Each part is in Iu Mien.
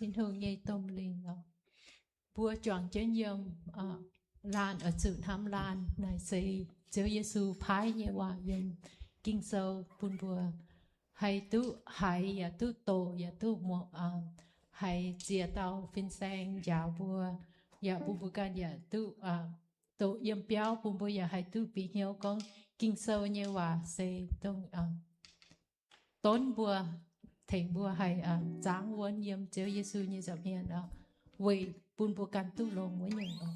Tin-Hungh nyei domh lingh oc. Mbuo juangc jienv yiem laanh oix zuqc hnamv laanh naaic se Ziouv Yesu paaiv nyei waac yiem Ging-Sou bun mbuo haih duqv haiz yaac duqv doqc yaac duqv muangx, haiz ziex dauh fin-saeng njaaux mbuo, yaac bun mbuo ganh yaac duqv doqc yiem biauv, bun mbuo yaac haih duqv bieqc hnyouv gorngv Ging-Sou nyei waac se dongh donv mbuo, tengx mbuo haih zaangv wuonv yiem Ziouv Yesu nyei nza'hmien, weic bun mbuo ganh duqv longx wuov nyungc oc.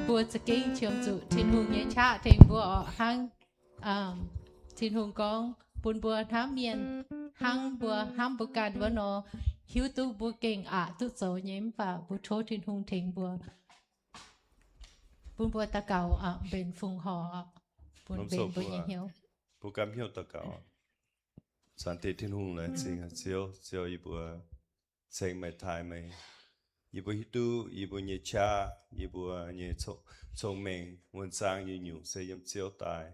Mbuo za'gengh qiemx zuqc Tin-Hungh nyei qaqv tengx mbuo oc. Hnangv Tin-Hungh gorngv, bun mbuo hnamv mienh hnangv mbuo hnamv mbuo ganh wuov nor, hiuv duqv mbuo gengh aqc duqv zoux nyei. Mv baac mbuo tov Tin-Hungh tengx mbuo, bun mbuo daux gaux mbenc fungc horc, bun mbenc mbuo nyei hnyouv. Mbuo ganh hnyouv daux gaux. Zaangc Diex Tin-Hungh, laengz zingh Ziouv. Ziouv, yie mbuo ceng meih, taaih meih. Yie mbuo hiuv duqv yie mbuo nyei qaqv, yie mbuo nyei cong-mengh wuonh zaang nyei nyungc se yiem Ziouv daaih.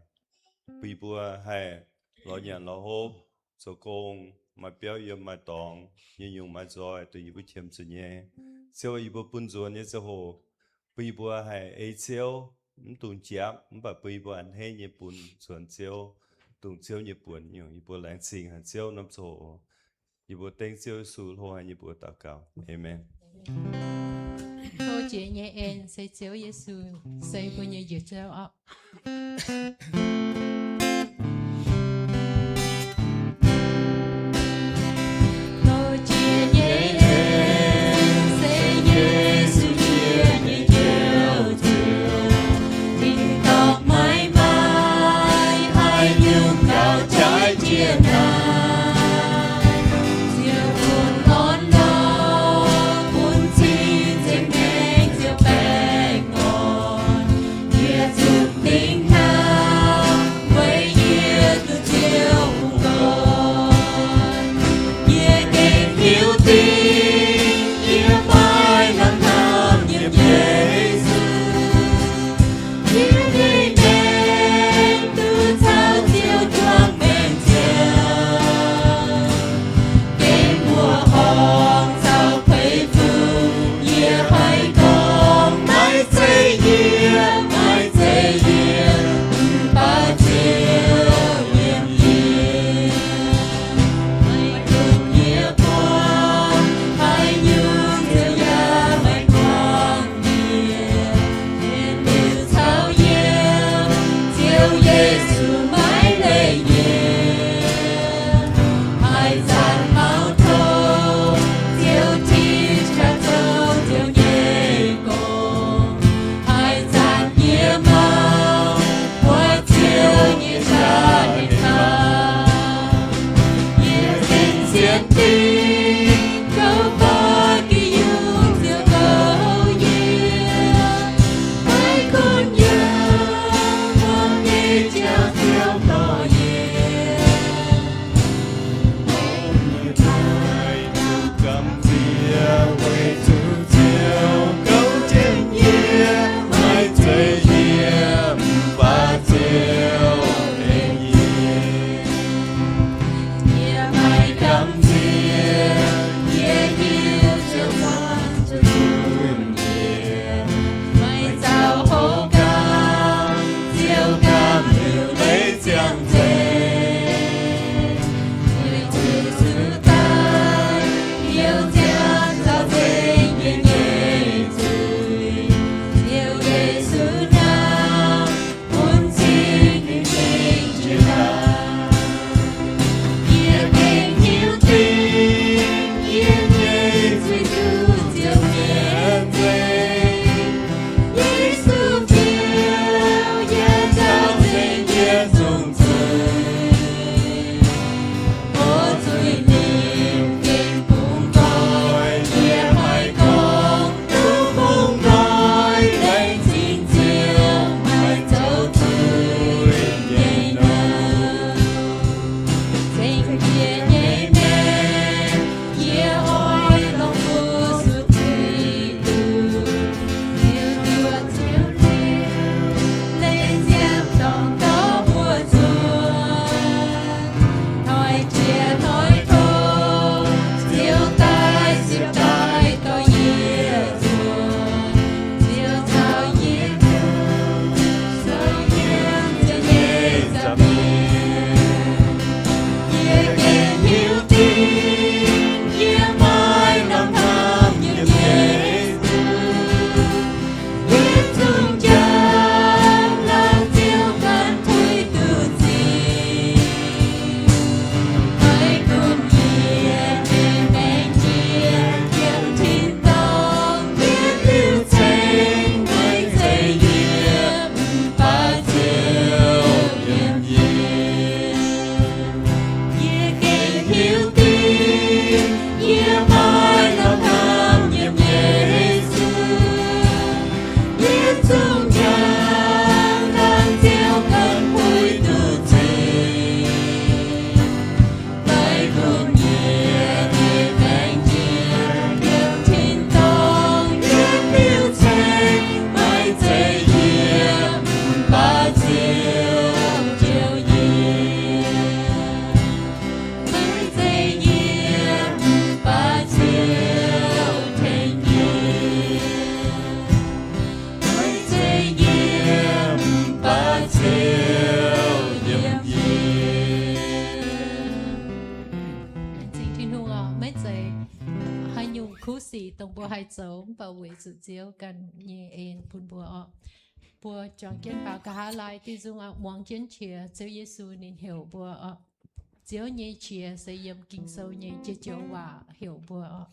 Bun yie mbuo haih lorz nyanc lorz hopv, zoux gong, maaih biauv yiem maaih dorngx, nyei nyungc maaih nzoih, dongh yie mbuo qiemx zuqc nyei. Ziouv, yie mbuo bun nzuonx nyei ziangh hoc, bun yie mbuo haih ei Ziouv, mv dungx njiapv, mv baac bun yie mbuo a'hneiv nyei bun nzuonx Ziouv, dongh Ziouv nyei buonc nyungc. Yie mbuo laengz zingh haic Ziouv norm ziangh hoc. Yie mbuo dengv Ziouv Yesu hlo haic nyei mbuox daux gaux. Aamen. Tov jiex nyei en se Ziouv Yesu se mbuo nyei Njoux Ziouv oc. Tov jiex nyei en se Yesu jiex nyei Njoux Ziouv. Mbuo haih zoux mv baac weic zuqc Ziouv ganh nyei en bun mbuo oc. Mbuo juangc jienv baaux nqa'haav laai, diuh nzung oc, muangx jienv qiex Ziouv Yesu ninh heuc mbuo oc. Ziouv nyei qiex se yiem Ging-Sou nyei jiex joux waac heuc mbuo oc.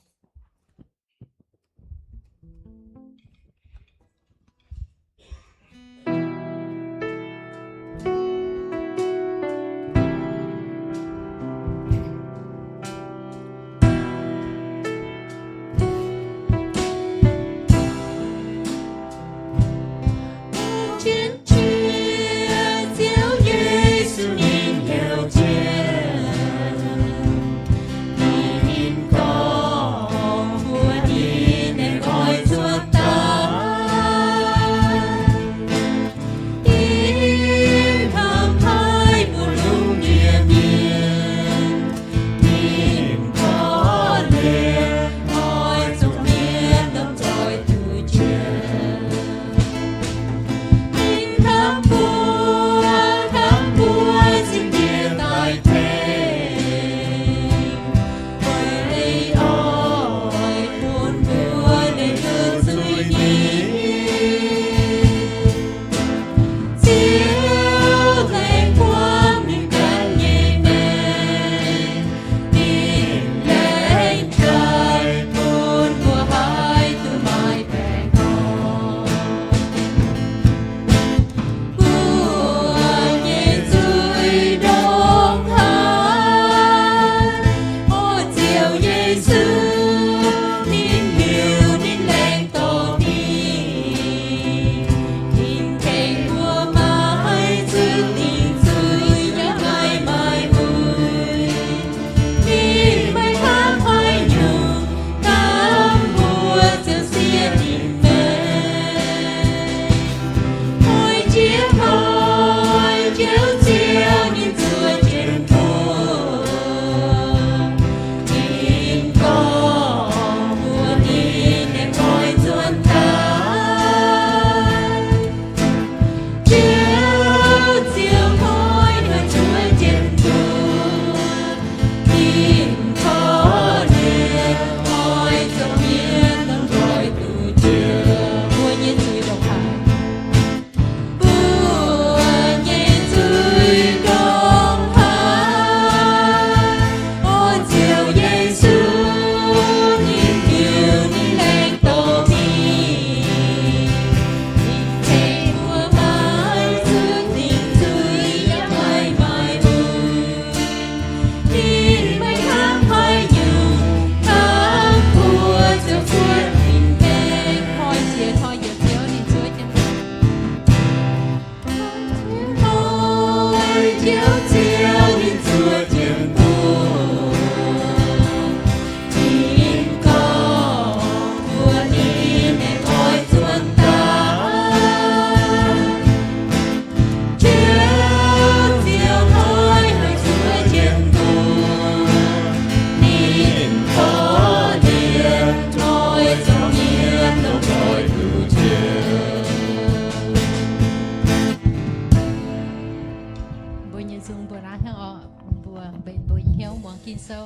Mbuo nyei nzung mbuo naaiv hnangv oc, mbuo mbenc mbuo nyei hnyouv muangx Ging-Sou.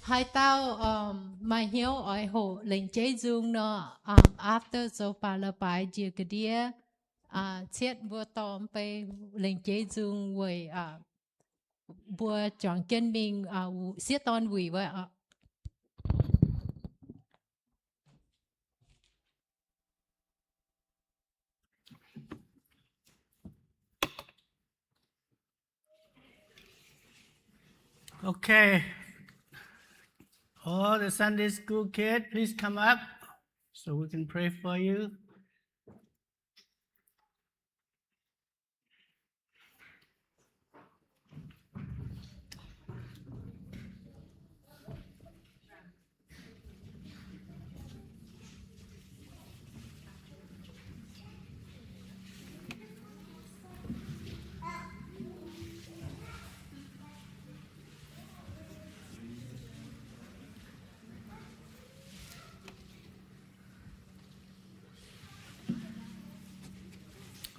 Haaix dauh maaih hnyouv oix hoqc lengc jeiv nzung nor, after zoux baac la'baaix njiec ga'ndiev, cietv mbuo dorh mv bei lengc jeiv nzung weic mbuo juangc jienv mingh sieqv dorn wuic wuov oc. Okay. All the Sunday school kids, please come up so we can pray for you.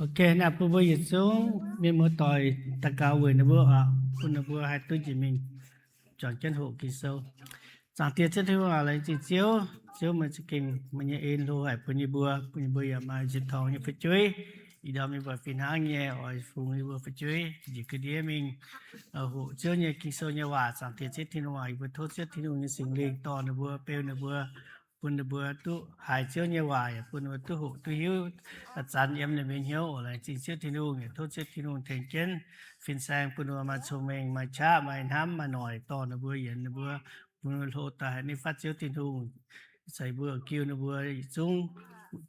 Ok, naaiv bun mbuo yietc zungv mienh muoz-doic daux gaux weic ninh mbuo oc, bun ninh mbuo haih duqv njiec mingh juangc jienv hoqc Ging-Sou. Zaangc Diex Ziouv Tin-Hungh aac, laengz zingh Ziouv. Ziouv meih za'gengh meih nyei en hlo haic bun yie mbuo, bun yie mbuo yaac maaih nzipc torngx nyei fu'jueiv. Ih ndorm yie mbuo fih hnangv nyei oix fungx yie mbuo fu'jueiv njiec ga'ndiev mingh hoqc Ziouv nyei Ging-Sou nyei waac. Zaangc Diex Ziouv Tin-Hungh aac, yie mbuo tov Ziouv Tin-Hungh nyei Singx Lingh dorh ninh mbuo, beu ninh mbuo, bun ninh mbuo duqv haiz Ziouv nyei waac, yaac bun ninh mbuo duqv hoqc duqv hiuv, zanc yiem ninh mbuo hnyouv oc. Laengz zingh Ziouv Tin-Hungh. Yaac tov Ziouv Tin-Hungh tengx jienv fin-saeng bun ninh mbuo maaih cong-mengh, maaih qaqv, maaih hnamv, maaih noic dorh ninh mbuo, yienc ninh mbuo, bun ninh mbuo hlo daaih haih nitv fatv Ziouv Tin-Hungh, ceix mbuo, giu ninh mbuo yietc zungv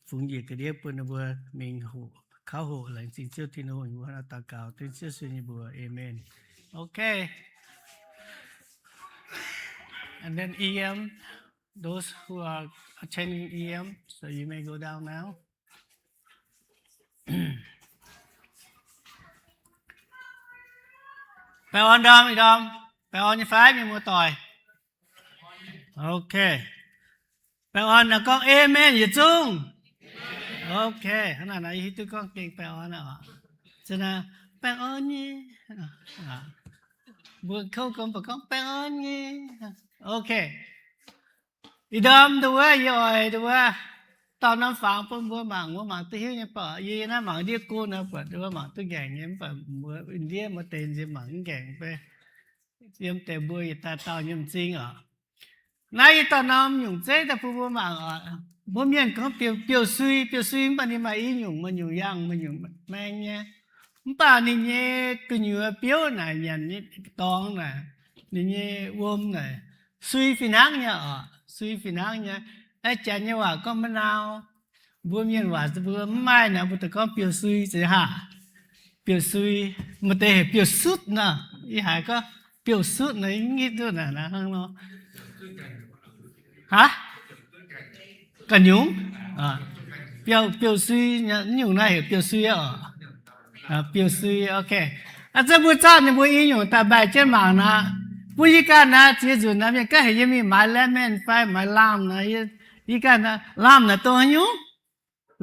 fungx njiec ga'ndiev bun ninh mbuo mingh hoqc, kauv hoqc. Laengz zingh Ziouv Tin-Hungh. Yie mbuo hnangv naaiv daux gaux dengv Ziouv Yesu nyei mbuox. Aamen. Okay. And then E M, those who are attending E M, so you may go down now. Baengh orn ndorm, ih ndorm. Baengh orn nyei fai, mienh muoz-doic? Okay. Baengh orn naaic gorngv aamen yietc zungv. Okay, hnangv naaic nor yie hiuv duqv gorngv gengh baengh orn aqv. Baengh orn nyei. Mbuo kouv gorngv, mbuo gorngv baengh orn nyei. Okay. Ih ndorm nduov wuov, yie oix nduov wuov dorh norm fangx bun mbuo mangc, mbuo mangc duqv hiuv nyei. Mv baac yie naaiv mangc ndiev gunv nor, buatc nduov wuov mangc duqv nqaengc nyei. Mv baac mbuo ndiev mbuo deix nziex mangc mv nqaengc, mv baac yiem deix mbuo yietc daaih dauh nyei m'zing oc. Naaiv yie dorh norm nyungc zeiv daaih bun mbuo mangc oc. Mbuo mienh gorngv biouv-sui, biouv-sui, mv baac ninh maaih i nyungc, maaih nyungc yangh, maaih nyungc maeng nyei. Mv baac ninh nyei gu'nyuoz biouv naaic, nyanc nyei dorngx naaic, ninh nyei wuom naaic, sui fih hnangv nyei oc, sui fih hnangv nyei. Aa, Janx nyei waac gorngv มะนาว. Mbuo mienh waac mbuo mv maaih naaic, mbuo daaih gorngv biouv-sui zeiz haac. Biouv-sui, maaih deix heuc biouv-sutv nor. Yie haiz gorngv biouv-sutv nor, yie mv hiuv duqv naaic hnangv nor. Haaix? Ga'nyungz? Biouv-sui, nyungc naaiv heuc biouv-sui oc. Biouv-sui, okay. Aa, za'gengh mbuo zorqv ninh mbuo i nyungc daaih mbaih jienv mangc nor, bun yie ganh naaic ziex nzunc naaic mienh gaav heuc yie mingh maaiz lemon fai maaiz lamh naaic, yie ganh naaic lamh naaic dongh haaix nyungc?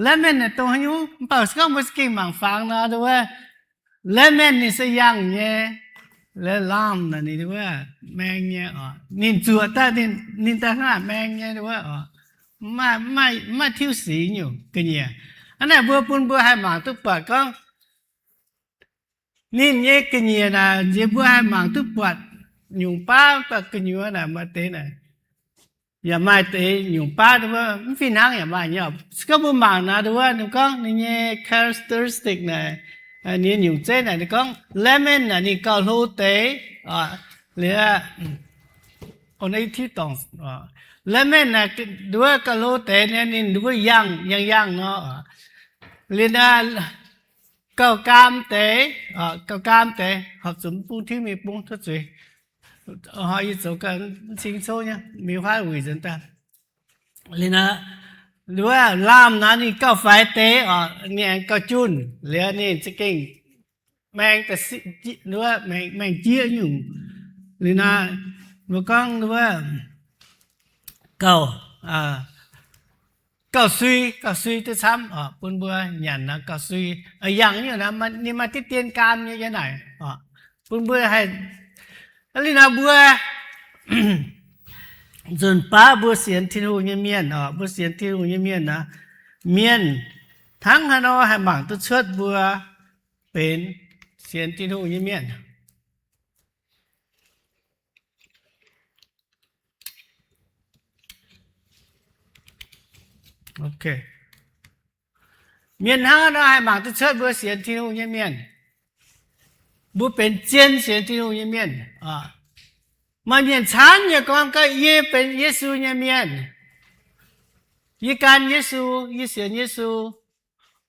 Lemon naaic dongh haaix nyungc? Mv baac se gorngv mbuo za'gengh mangc fangx nor, nduov wuov, lemon ninh se yangh nyei, lamh naaic ninh nduov wuov maeng nyei oc. Ninh zuoqc daaih, ninh daaih hnangv naaic maeng nyei nduov wuov oc. Mv maaih, mv maaih tiuv sic nyungc ga'nyiec. Hnangv naaic mbuo bun mbuo haih mangc duqv buatc gorngv ninh nyei ga'nyiec naaic, nziex mbuo haih mangc duqv buatc nyungc baav, mv baac gu'nyuoz naaic maaih deix naaic, yaac maaih deix nyungc baav nduov wuov mv fih hnangv yaac maaih nyei oc. Se gorngv mbuo mangc naaic nduov wuov, ninh gorngv ninh nyei characteristic naaic, ninh nyungc zeiv naaic, ninh gorngv lemon naaic ninh gauh hlo deix, liuz, lemon naaic nduov gauh hlo deix, ninh nduov yangh yangh yangh nor. Liuz naaic gauh gaam deix, gauh gaam deix, horpc zuqc mv bung tiuv mingh bung tov zuiz. Hnoi yie zoux ga'naaiv cing cov nyei, mingh huaav wuic nzuonx daaih. Liuz naaic, nduov lamh naaic ninh gauh faix deix oc, ninh aengx gauh junh, liuz ninh za'gengh maeng, nduov, maeng jieqv nyungc. Liuz naaic, mbuo gorngv nduov gauh, gauh sui, gauh sui duqv camv oc, bun mbuo nyanc naaic gauh sui. Yangh nyungc naaic ninh maaih diqv dien gaam nyei yiem naaic oc, bun mbuo haih, liuz naaic mbuo nzunc baav mbuo sienx Tin-Hungh nyei mienh oc, mbuo sienx Tin-Hungh nyei mienh naaic, mienh hnangv haaix nor haih mangc duqv cuotv mbuo benx sienx Tin-Hungh nyei mienh? Mienh hnangv haaix nor haih mangc duqv cuotv mbuo sienx Tin-Hungh nyei mienh, mbuo benx zien sienx Tin-Hungh nyei mienh? Maaih mienh caanv nyei gorngv gaax, yie benx Yesu nyei mienh, yie gan Yesu, yie sienx Yesu.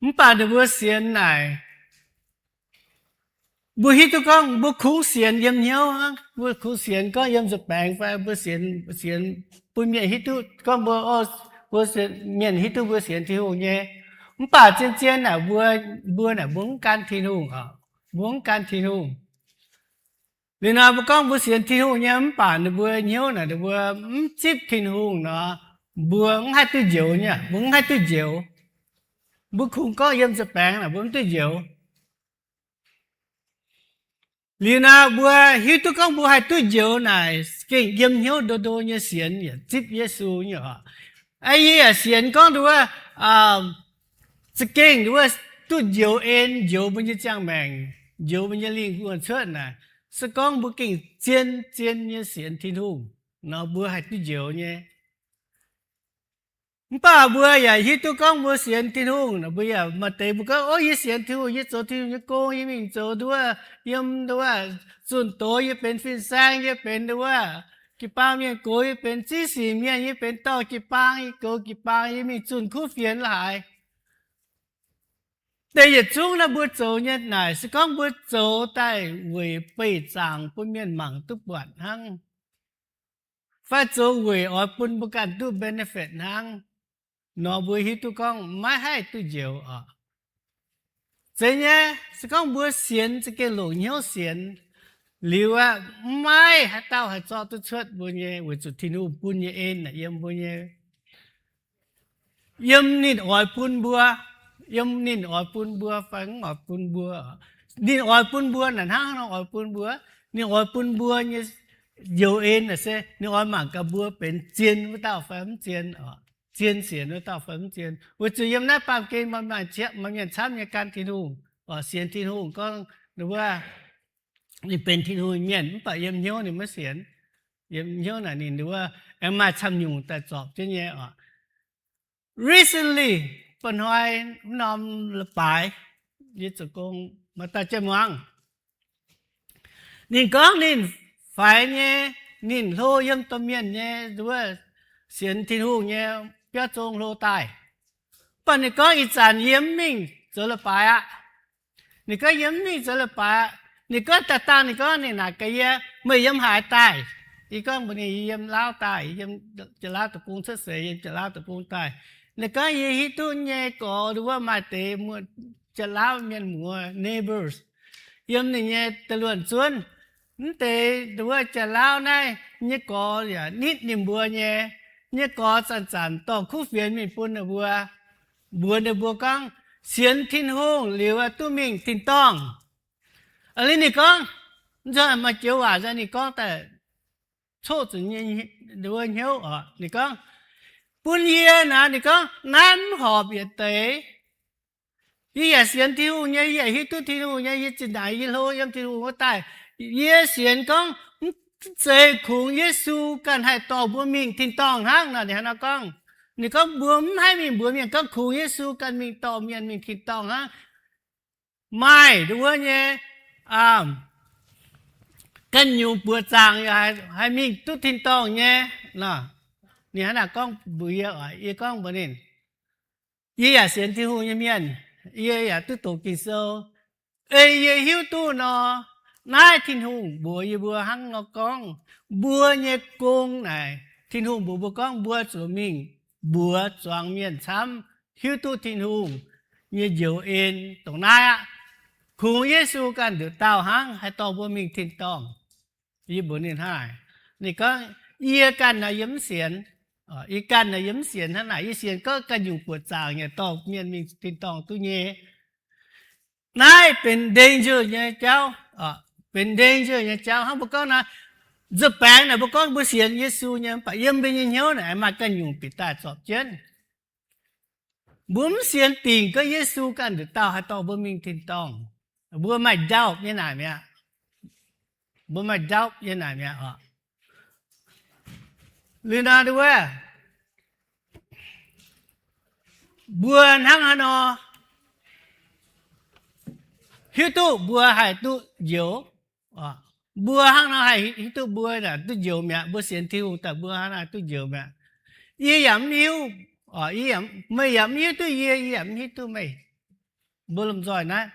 Mv baac ninh mbuo sienx naaic, mbuo hiuv duqv gorngv mbuo kungx sienx yiem hnyouv hnangv. Mbuo kungx sienx gorngv yiem nzuih baengx fai mbuo sienx, sienx bun mienh hiuv duqv gorngv mbuo, mbuo mienh hiuv duqv mbuo sienx Tin-Hungh nyei. Mv baac zien-zien naaic mbuo, mbuo naaic mbuo mv gan Tin-Hungh oc. Mbuo mv gan Tin-Hungh. Liuz nor mbuo gorngv mbuo sienx Tin-Hungh nyei, mv baac ninh mbuo hnyouv naaic ninh mbuo mv zipv Tin-Hungh nor, mbuo mv haih duqv njoux nyei, mbuo mv haih duqv njoux. Mbuo kungx gorngv yiem nzuih baengx naaic mbuo mv duqv njoux. Liuz nor mbuo hiuv duqv gorngv mbuo haih duqv njoux naaic, gengh yiem hnyouv ndo ndo nyei sienx yaac zipv Yesu nyei oc. Yie yaac sienx gorngv nduov, za'gengh nduov duqv njoux en, njoux mbuo nyei ziangh maengc, njoux mbuo nyei lingh wuonh cuotv naaic, se gorngv mbuo gengh zien zien nyei sienx Tin-Hungh nor, mbuo haih duqv njoux nyei. Mv baac mbuo yaac hiuv duqv gorngv mbuo sienx Tin-Hungh, mbuo yaac maaih deix mbuo gorngv, Ov, yie sienx Tin-Hungh, yie zoux Tin-Hungh nyei gong, yie mingh zoux nduov, yiem nduov, zunh doz yie benx fin-saeng, yie benx nduov, jiu-baang mienh gox, yie benx ziv sic mienh, yie benx dorh jiu-baang, yie goux jiu-baang, yie mingh zunh kuv fienx la'haaix. Deix yietc zungv naaiv mbuo zoux nyei naaic, se gorngv mbuo zoux daaih weic beih zaangc bun mienh mangc duqv buatc hnangv, fai zoux weic oix bun mbuo ganh duqv benefit hnangv nor, mbuo hiuv duqv gorngv maiv haih duqv njoux oc. Zeiz nyei, se gorngv mbuo sienx za'gengh longc hnyouv sienx liuz aqv, maiv haaix dauh haih zorqv duqv cuotv mbuo nyei, weic zuqc Tin-Hungh bun nyei en naaic yiem mbuo nyei. Yiem ninh oix bun mbuo, yiem ninh oix bun mbuo fai mv oix bun mbuo. Ninh oix bun mbuo naaic hnangv nor oix bun mbuo. Ninh oix bun mbuo nyei njoux en naaic se ninh oix mangc gaax mbuo benx zien wuov dauh fai mv zien, zien sienx wuov dauh fai mv zien. Weic zuqc yiem naaiv baamh gen maaih mienh camv nyei gan Tin-Hungh, sienx Tin-Hungh gorngv wuov ninh benx Tin-Hungh mienh, mv baac yiem hnyouv ninh maiv sienx. Yiem hnyouv naaic ninh wuov aengx maaih camv nyungc daaih zorpc jienv nyei oc. Recently, ba'hnoi mv norm leiz-baaix, yie zoux gong maaih dauh jienv muangx. Ninh gorngv ninh faix nyei, ninh hlo yiem domh mienh nyei wuov sienx Tin-Hungh nyei biauv zong hlo daaih. Mv baac ninh gorngv ih zanc yie mv mingh zoux leiz-baaix aqv. Ninh gorngv yie mv mingh zoux leiz-baaix aqv. Ninh gorngv daaih dangh ninh gorngv ninh naaic gaax yie, Meih yiem haaix daaih? Yie gorngv mbuox ninh, Yie yiem Laauv daaih, yiem Janx-Laauv deic-bung cuotv seix, yiem Janx-Laauv deic-bung daaih. Ninh gorngv yie hiuv duqv nyei gorx nduov maaih deix Janx-Laauv mienh muoz neighbors yiem ninh nyei da'luonh zuonv. Mv deix nduov Janx-Laauv naaiv nyei gorx yaac nitv ninh mbuo nyei. Nyei gorx zanc-zanc dorh kuv fienx mingh bun ninh mbuo, mbuox ninh mbuo gorngv sienx Tin-Hungh liuz duqv mingh tin-dorngh. Aa, liuz ninh gorngv, nzunc maaih joux waac ninh gorngv daaih coqv zuqc nduov hnyouv oc. Ninh gorngv, bun yie naaic, ninh gorngv naaiv mv horpc yietc deix. Yie yaac sienx Tin-Hungh nyei, yie yaac hiuv duqv Tin-Hungh nyei, yie zinh ndaangc yie hlo yiem Tin-Hungh wuov daaih. Yie sienx gorngv mv zeiz kungx Yesu ganh haih dorh mbuo mingh tin-dorngh hnangv nor. Ninh hnangv nor gorngv. Ninh gorngv mbuo mv haih mingh mbuox mienh gorngv kungx Yesu ganh mingh dorh mienh mingh tin-dorngh hnangv. Maaih nduov nyei ganh nyungc buoqc zaangc yaac haih mingh duqv tin-dorngh nyei. Ninh hnangv naaic gorngv mbuox yie, yie gorngv mbuox ninh, yie yaac sienx Tin-Hungh nyei mienh, yie yaac duqv doqc Ging-Sou. Ei yie hiuv duqv nor, naaiv Tin-Hungh mbuox yie mbuo hnangv nor gorngv, mbuo nyei gong naaic, Tin-Hungh mbuox mbuo gorngv mbuo zuqc mingh mbuox zuangx mienh camv hiuv duqv Tin-Hungh nyei njoux en dongh naaiv aqv. Kungx Yesu ganh nduqc dauh hnangv haih dorh mbuo mingh tin-dorngh. Yie mbuox ninh hnangv naaic. Ninh gorngv, yie ganh nor yie mv sienx. Yie ganh nor yie mv sienx hnangv naaic. Yie sienx gorngv ganh nyungc buoqc zaangc yaac dorh mienh mingh tin-dorngh duqv nyei. Naaiv benx danger nyei jauv, benx danger nyei jauv. Hnangv mbuo gorngv naaiv, nza'baengx naaic mbuo gorngv mbuo sienx Yesu nyei, mv baac yiem mbuo nyei hnyouv naaic maaih ganh nyungc bieqc daaih zorpc jienv. Mbuo mv sienx dingc gorngv Yesu ganh nduqc dauh haih dorh mbuo mingh tin-dorngh. Mbuo maaih ndaupv nyei naaic mi'aqv. Mbuo maaih ndaupv nyei naaic mi'aqv oc. Liuz nor wuov, mbuo hnangv haaix nor hiuv duqv mbuo haih duqv njoux? Mbuo hnangv nor haih hiuv duqv mbuo duqv njoux mi'aqv? Mbuo sienx Tin-Hungh daaih mbuo hnangv nor duqv njoux mi'aqv? Yie yaac mv hiuv. Meih yaac mv hiuv duqv yie, yie yaac mv hiuv duqv meih. Mbuo lomh nzoih naaiv,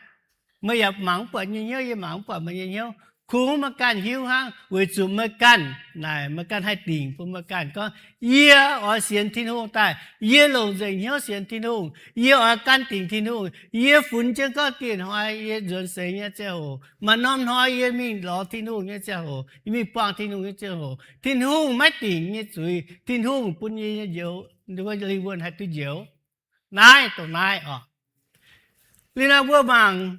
meih yaac mangc mv buatc nyei hnyouv, yie mangc mv buatc meih nyei hnyouv. Kungx meih ganh hiuv hnangv, weic zuqc meih ganh naaic meih ganh haih dingc bun meih ganh gorngv, yie oix sienx Tin-Hungh daaih, yie longc nzengc hnyouv sienx Tin-Hungh, yie oix gan dingc Tin-Hungh, yie funx jienv gorngv dieh hnoi yie nzuonx seix nyei ziangh hoc, maaih norm hnoi yie mingh lorz Tin-Hungh nyei ziangh hoc, yie mingh buangh Tin-Hungh nyei ziangh hoc, Tin-Hungh maiv dingc nyei zuiz, Tin-Hungh bun yie nyei njoux, lingh wuonh haih duqv njoux. Naaiv dongh naaiv oc. Liuz nor mbuo mangc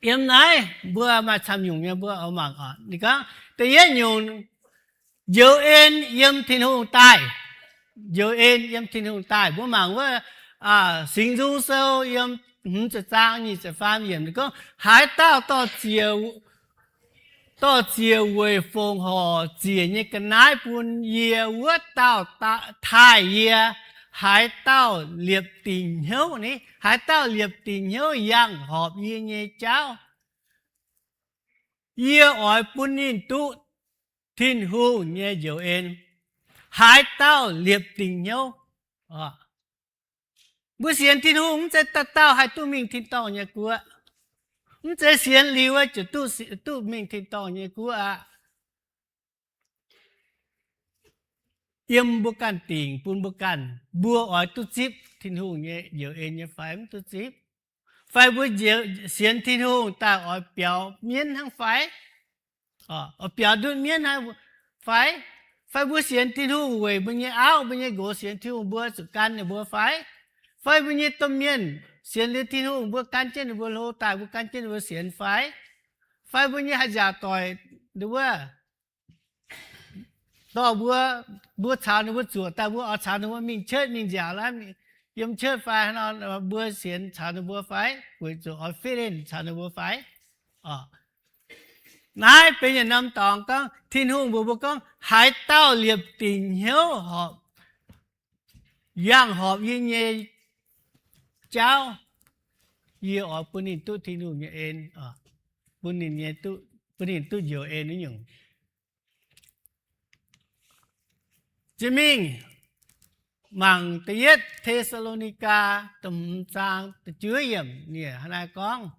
yiem naaiv mbuo maaih camv nyungc nyei mbuo oix mangc oc. Ninh gorngv da'yietv nyungc, Njoux en yiem Tin-Hungh daaih. Njoux en yiem Tin-Hungh daaih. Mbuo mangc wuov Singx Nzung Sou yiem hmz ziepc zaang nyic ziepc faam yiemc gorngv, haaix dauh dorh ziec weic fongc horc ziec nyei ga'naaiv bun yie, wuov dauh taaih yie. Haaix dauh liepc dingc hnyouv ni, haaix dauh liepc dingc hnyouv yangh horpc yie nyei jauv, yie oix bun ninh duqv Tin-Hungh nyei njoux en. Haaix dauh liepc dingc hnyouv. Mbuo sienx Tin-Hungh mv zeiz dauh dauh haih duqv mingh tin-dorngh nyei guoqv. Mv zeiz sienx liuz ziouc duqv mingh tin-dorngh nyei guoqv aqv. Yiem mbuo ganh dingc bun mbuo ganh, mbuo oix duqv zipv Tin-Hungh nyei njoux en nyei fai mv duqv zipv? Fai mbuo sienx Tin-Hungh daaih oix biaux mienv hnangv fai? Oix biaux ndutv mienv hnangv fai? Fai mbuo sienx Tin-Hungh weic mbuo nyei auv, mbuo nyei nqox sienx Tin-Hungh, mbuo zuqc gan ninh mbuo fai? Fai mbuo nyei domh mienh sienx liuz Tin-Hungh, mbuo gan jienv ninh mbuo hlo daaih, mbuo gan jienv ninh mbuo sienx fai? Fai mbuo nyei haih nziaauc doic, ninh wuov dorh mbuo, mbuo caux ninh mbuo zuoqc daaih, mbuo oix caux ninh mbuo mingh church mingh nziaauc laaix yiem church fai, mbuo sienx caux ninh mbuo fai? Weic zuqc oix fit in caux ninh mbuo fai? Naaiv benx yietc norm dorngx gorngv Tin-Hungh mbuox mbuo gorngv, haaix dauh liepc dingc hnyouv horpc, yangh horpc yie nyei jauv, yie oix bun ninh duqv Tin-Hungh nyei en, bun ninh, bun ninh duqv njoux en nyungc. Jiex mingh mangc da'yietv Te^saa^lo^ni^gaa da'hmz zaang da'juov yiemc ninh hnangv naaiv gorngv,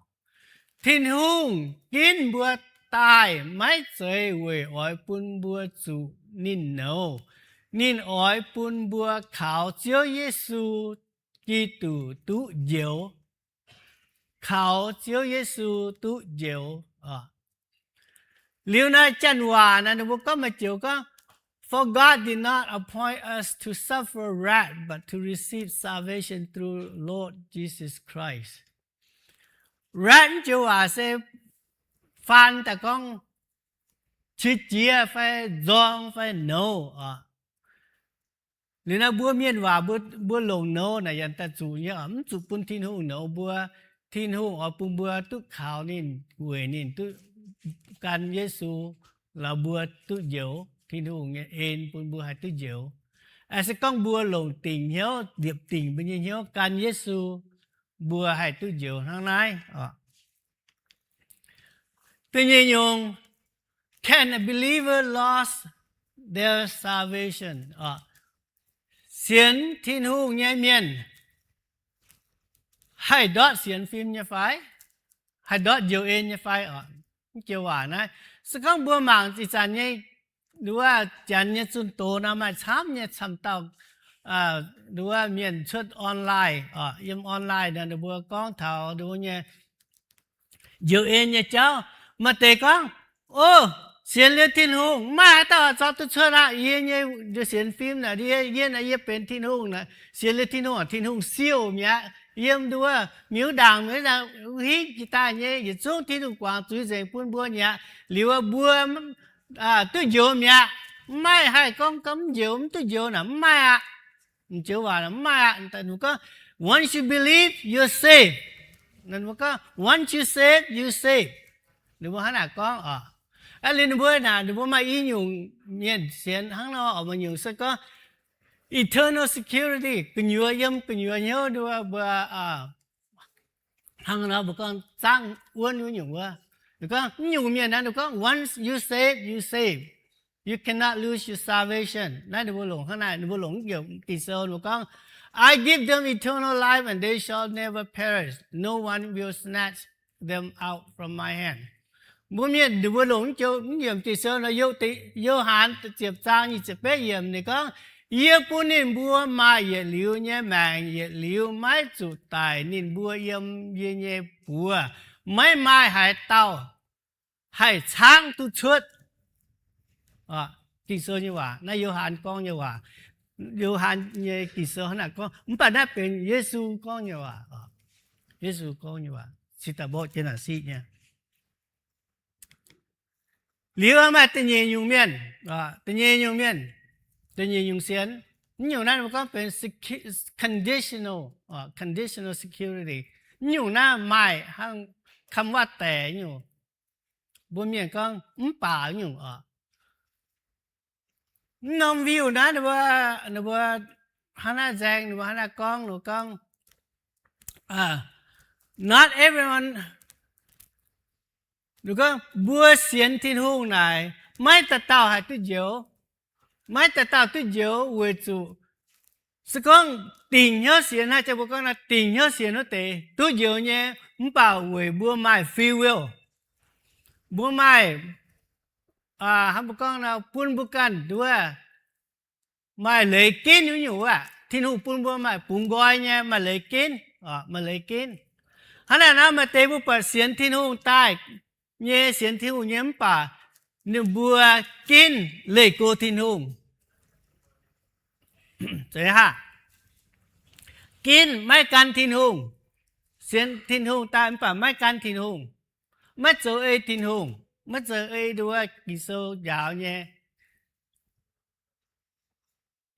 Tin-Hungh ginv mbuo daaih maiv zeiz weic oix bun mbuo zuqc ninh nouz. Ninh oix bun mbuo kaux Ziouv Yesu Giduc duqv njoux. Kaux Ziouv Yesu duqv njoux. Liuz naaiv janx waac naaiv ninh mbuo gorngv maaih joux gorngv, For God did not appoint us to suffer wrath, but to receive salvation through Lord Jesus Christ. Wrath mv joux waac se faan daaih gorngv qiex jiez fai nzorng fai nouz oc. Liuz naaiv mbuo mienh waac mbuo longc nouz naaic yaac daaih zuqc nyei oc, mv zuqc bun Tin-Hungh nouz mbuo. Tin-Hungh oix bun mbuo duqv kaux ninh, weic ninh duqv gan Yesu, lorz mbuo duqv njoux. Tin-Hungh nyei en bun mbuo haih duqv njoux. Se gorngv mbuo longc dingc hnyouv, liepc dingc mbuo nyei hnyouv gan Yesu, mbuo haih duqv njoux hnangv naaiv oc. Da'nyeic nyungc, can a believer lose their salvation? Sienx Tin-Hungh nyei mienh haih ndortv sienx fim nyei fai? Haih ndortv njoux en nyei fai oc? Mv joux waac naaiv, se gorngv mbuo mangc ih zanc nyei, wuov janx nyei zunh doz nor maaih camv nyei camv dauh, wuov mienh cuotv online oc, yiem online nor ninh mbuo gorngv taux ninh mbuo nyei njoux en nyei jauv. Maaih deix gorngv, O, sienx liuz Tin-Hungh mv maaih haaix dauh zorqv duqv cuotv aqv. Yie nyei sienx fim naaic, yie naaic yie benx Tin-Hungh naaic, sienx liuz Tin-Hungh, Tin-Hungh siouh mi'aqv. Yiem nduov miuc ndaangc, miuc ndaangc hingv jiex daaih nyei yietc zungv Tin-Hungh guangc zuiz nzengc bun mbuo mi'aqv. Liuz mbuo duqv njoux mi'aqv. Mv maaih haih gorngv gorngv mv njoux, mv duqv njoux naaic mv maaih aqv. Joux waac mv maaih aqv. Gorngv, Once you believe, you're saved. Gorngv, Once you save, you save. Ninh mbuo hnangv naaic gorngv oc. Liuz ninh mbuo naaic, ninh mbuo maaih i nyungc mienh sienx hnangv nor oc, maaih nyungc se gorngv eternal security, gu'nyuoz yiem gu'nyuoz hnyouv, ninh mbuo, mbuo hnangv nor mbuo gorngv zangv wuonv wuov nyungc wuov. Ninh gorngv mv nyungc mienh naaic, ninh gorngv, Once you save, you save. You cannot lose your salvation. Naaiv ninh mbuo longc hnangv naaic, ninh mbuo longc mv njiec Ging-Sou, ninh mbuo gorngv, I give them eternal life and they shall never perish. No one will snatch them out from my hand. Mbuo mienh ninh mbuo longc mv njiec Ging-Sou nor, Yo-, Yo^han ziepc zaang nyic ziepc betv yiemc ninh gorngv, Yie bun ninh mbuo maaih yietc liuz nyei maengc, yietc liuz maiv zuqc daic. Ninh mbuo yiem yie nyei buoz maiv maaih haaix dauh haih caangv duqv cuotv. Ging-Sou nyei waac, naaiv Yo^han gorngv nyei waac. Yo^han nyei Ging-Sou hnangv naaic gorngv, mv baac naaiv benx Yesu gorngv nyei waac. Yesu gorngv nyei waac cingx daaih mborqv jienv naaic siqv nyei. Liuz maaih da'nyeic nyungc mienh, da'nyeic nyungc mienh, da'nyeic nyungc sienx. Mv nyungc naaiv mbuo gorngv benx conditional, conditional security. Mv nyungc naaiv maaih hnangv คำว่าแต่ nyungc. Mbuo mienh gorngv mv baac nyungc oc. Mv norm วิว naaiv ninh mbuo, ninh mbuo hnangv naaiv nzaeng, ninh mbuo hnangv naaiv gorngv, ninh mbuo gorngv, not everyone, ninh gorngv mbuo sienx Tin-Hungh naaic maiv dauh dauh haih duqv njoux. Maiv dauh dauh duqv njoux weic zuqc se gorngv dingc hnyouv sienx, naaiv jang mbuo gorngv naaiv dingc hnyouv sienx wuov deix duqv njoux nyei, mv baac weic mbuo maaih free will, mbuo maaih, hnangv mbuo gorngv nor, bun mbuo ganh nduov maaih leiz ginv wuov nyungc wuov. Tin-Hungh bun mbuo maaih bungx nqoi nyei, maaih leiz ginv, maaih leiz ginv. Hnangv naaiv nor maaih deix mbuo buatc sienx Tin-Hungh daaih nyei, sienx Tin-Hungh nyei mv baac ninh mbuo ginv leih go Tin-Hungh. Ginv maiv gan Tin-Hungh. Sienx Tin-Hungh daaih mv baac maiv gan Tin-Hungh, maiv zoux ei Tin-Hungh, maiv zoux ei nduov Ging-Sou njaaux nyei.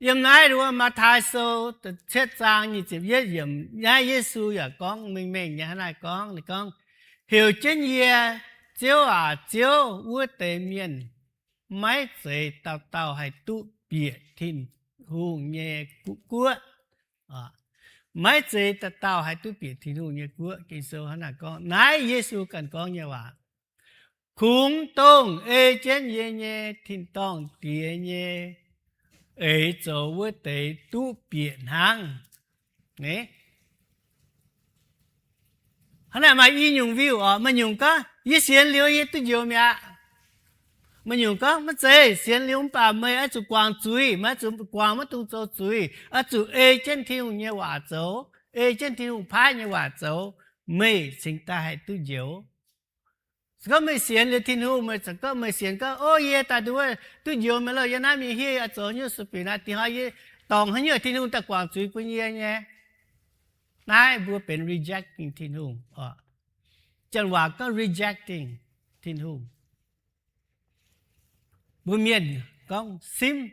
Yiem naaiv nduov Matv^taai Sou cietv zaang nyic ziepc yietv yiemc naaiv Yesu yaac gorngv mengh mengh nyei hnangv naaiv gorngv, ninh gorngv, Heuc jienv yie, Ziouv aac, Ziouv, wuov deix mienh maiv zeiz dauh dauh haih duqv bieqc Tin-Hungh nyei guoqv. Maiv zeiz dauh dauh haih duqv bieqc Tin-Hungh nyei guoqv. Ging-Sou hnangv naaiv gorngv, naaiv Yesu ganh gorngv nyei waac. Kungx dongh ei jienv yie nyei tin-dorngh Diex nyei eix zoux wuov deix duqv bieqc hnangv. Hnangv naaic maaih i nyungc วิว oc. Maaih nyungc gorngv, Yie sienx liuz yie duqv njoux mi'aqv. Maaih nyungc gorngv, Maiv zeiz, sienx liuz mv baac meih oix zuqc guangc zuiz, meih oix zuqc guangc maiv dungx zoux zuiz, oix zuqc ei jienv Tin-Hungh nyei waac zoux, ei jienv Tin-Hungh paaiv nyei waac zoux, meih cingx daaih haih duqv njoux. Se gorngv meih sienx liuz Tin-Hungh, meih za'gengh meih sienx gorngv, O, yie daaih duqv, duqv njoux mi'aqv loh, yie naaiv mingh hiuv oix zoux nyungc sueih bieqc naaiv, dingc hnoi yie dorngc haaix nyungc Tin-Hungh daaih guangc zuiz bun yie nyei. Naaiv mbuo benx rejecting Tin-Hungh oc. Janx waac gorngv rejecting Tin-Hungh. Mbuo mienh gorngv simv,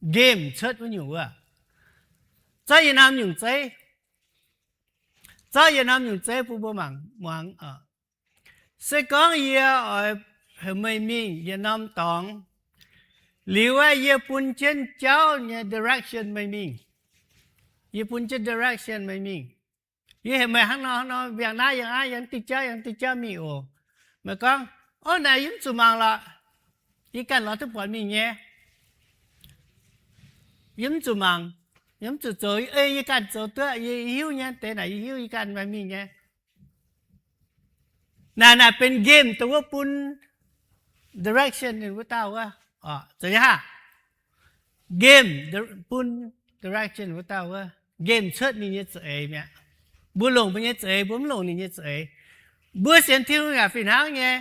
nqemh cuotv wuov nyungc wuov. Zorqv yietc norm nyungc zeiv, zorqv yietc norm nyungc zeiv bun mbuo mangc muangx. Se gorngv yie oix heuc meih mingh yietc norm dorngx, liuz aeqv, yie bun jienv jauv nyei direction meih mingh. Yie bun jienv direction meih mingh. Yie heuc meih hnangv nor hnangv nor, yangh naaiv yangh naaiv, yangh diuh jauv yangh diuh jauv mingh oc. Meih gorngv, O, naaic yie mv zuqc mangc lorqc. Yie ganh lorz duqv buatc mingh nyei. Yie mv zuqc mangc, yie mv zuqc zoux, ei yie ganh zoux duqv, yie hiuv nyei, deix naaic yie hiuv, yie ganh maaih mingh nyei. Naaic, naaic benx nqemh dongh wuov bun direction ninh wuov dauh wuov. Zoux nyei haah? Nqemh bun direction wuov dauh wuov, nqemh cuotv ninh nyei za'eix mi'aqv. Mbuo longc mbuo nyei za'eix, mbuo mv longc ninh nyei za'eix. Mbuo sienx Tin-Hungh yaac fih hnangv nyei.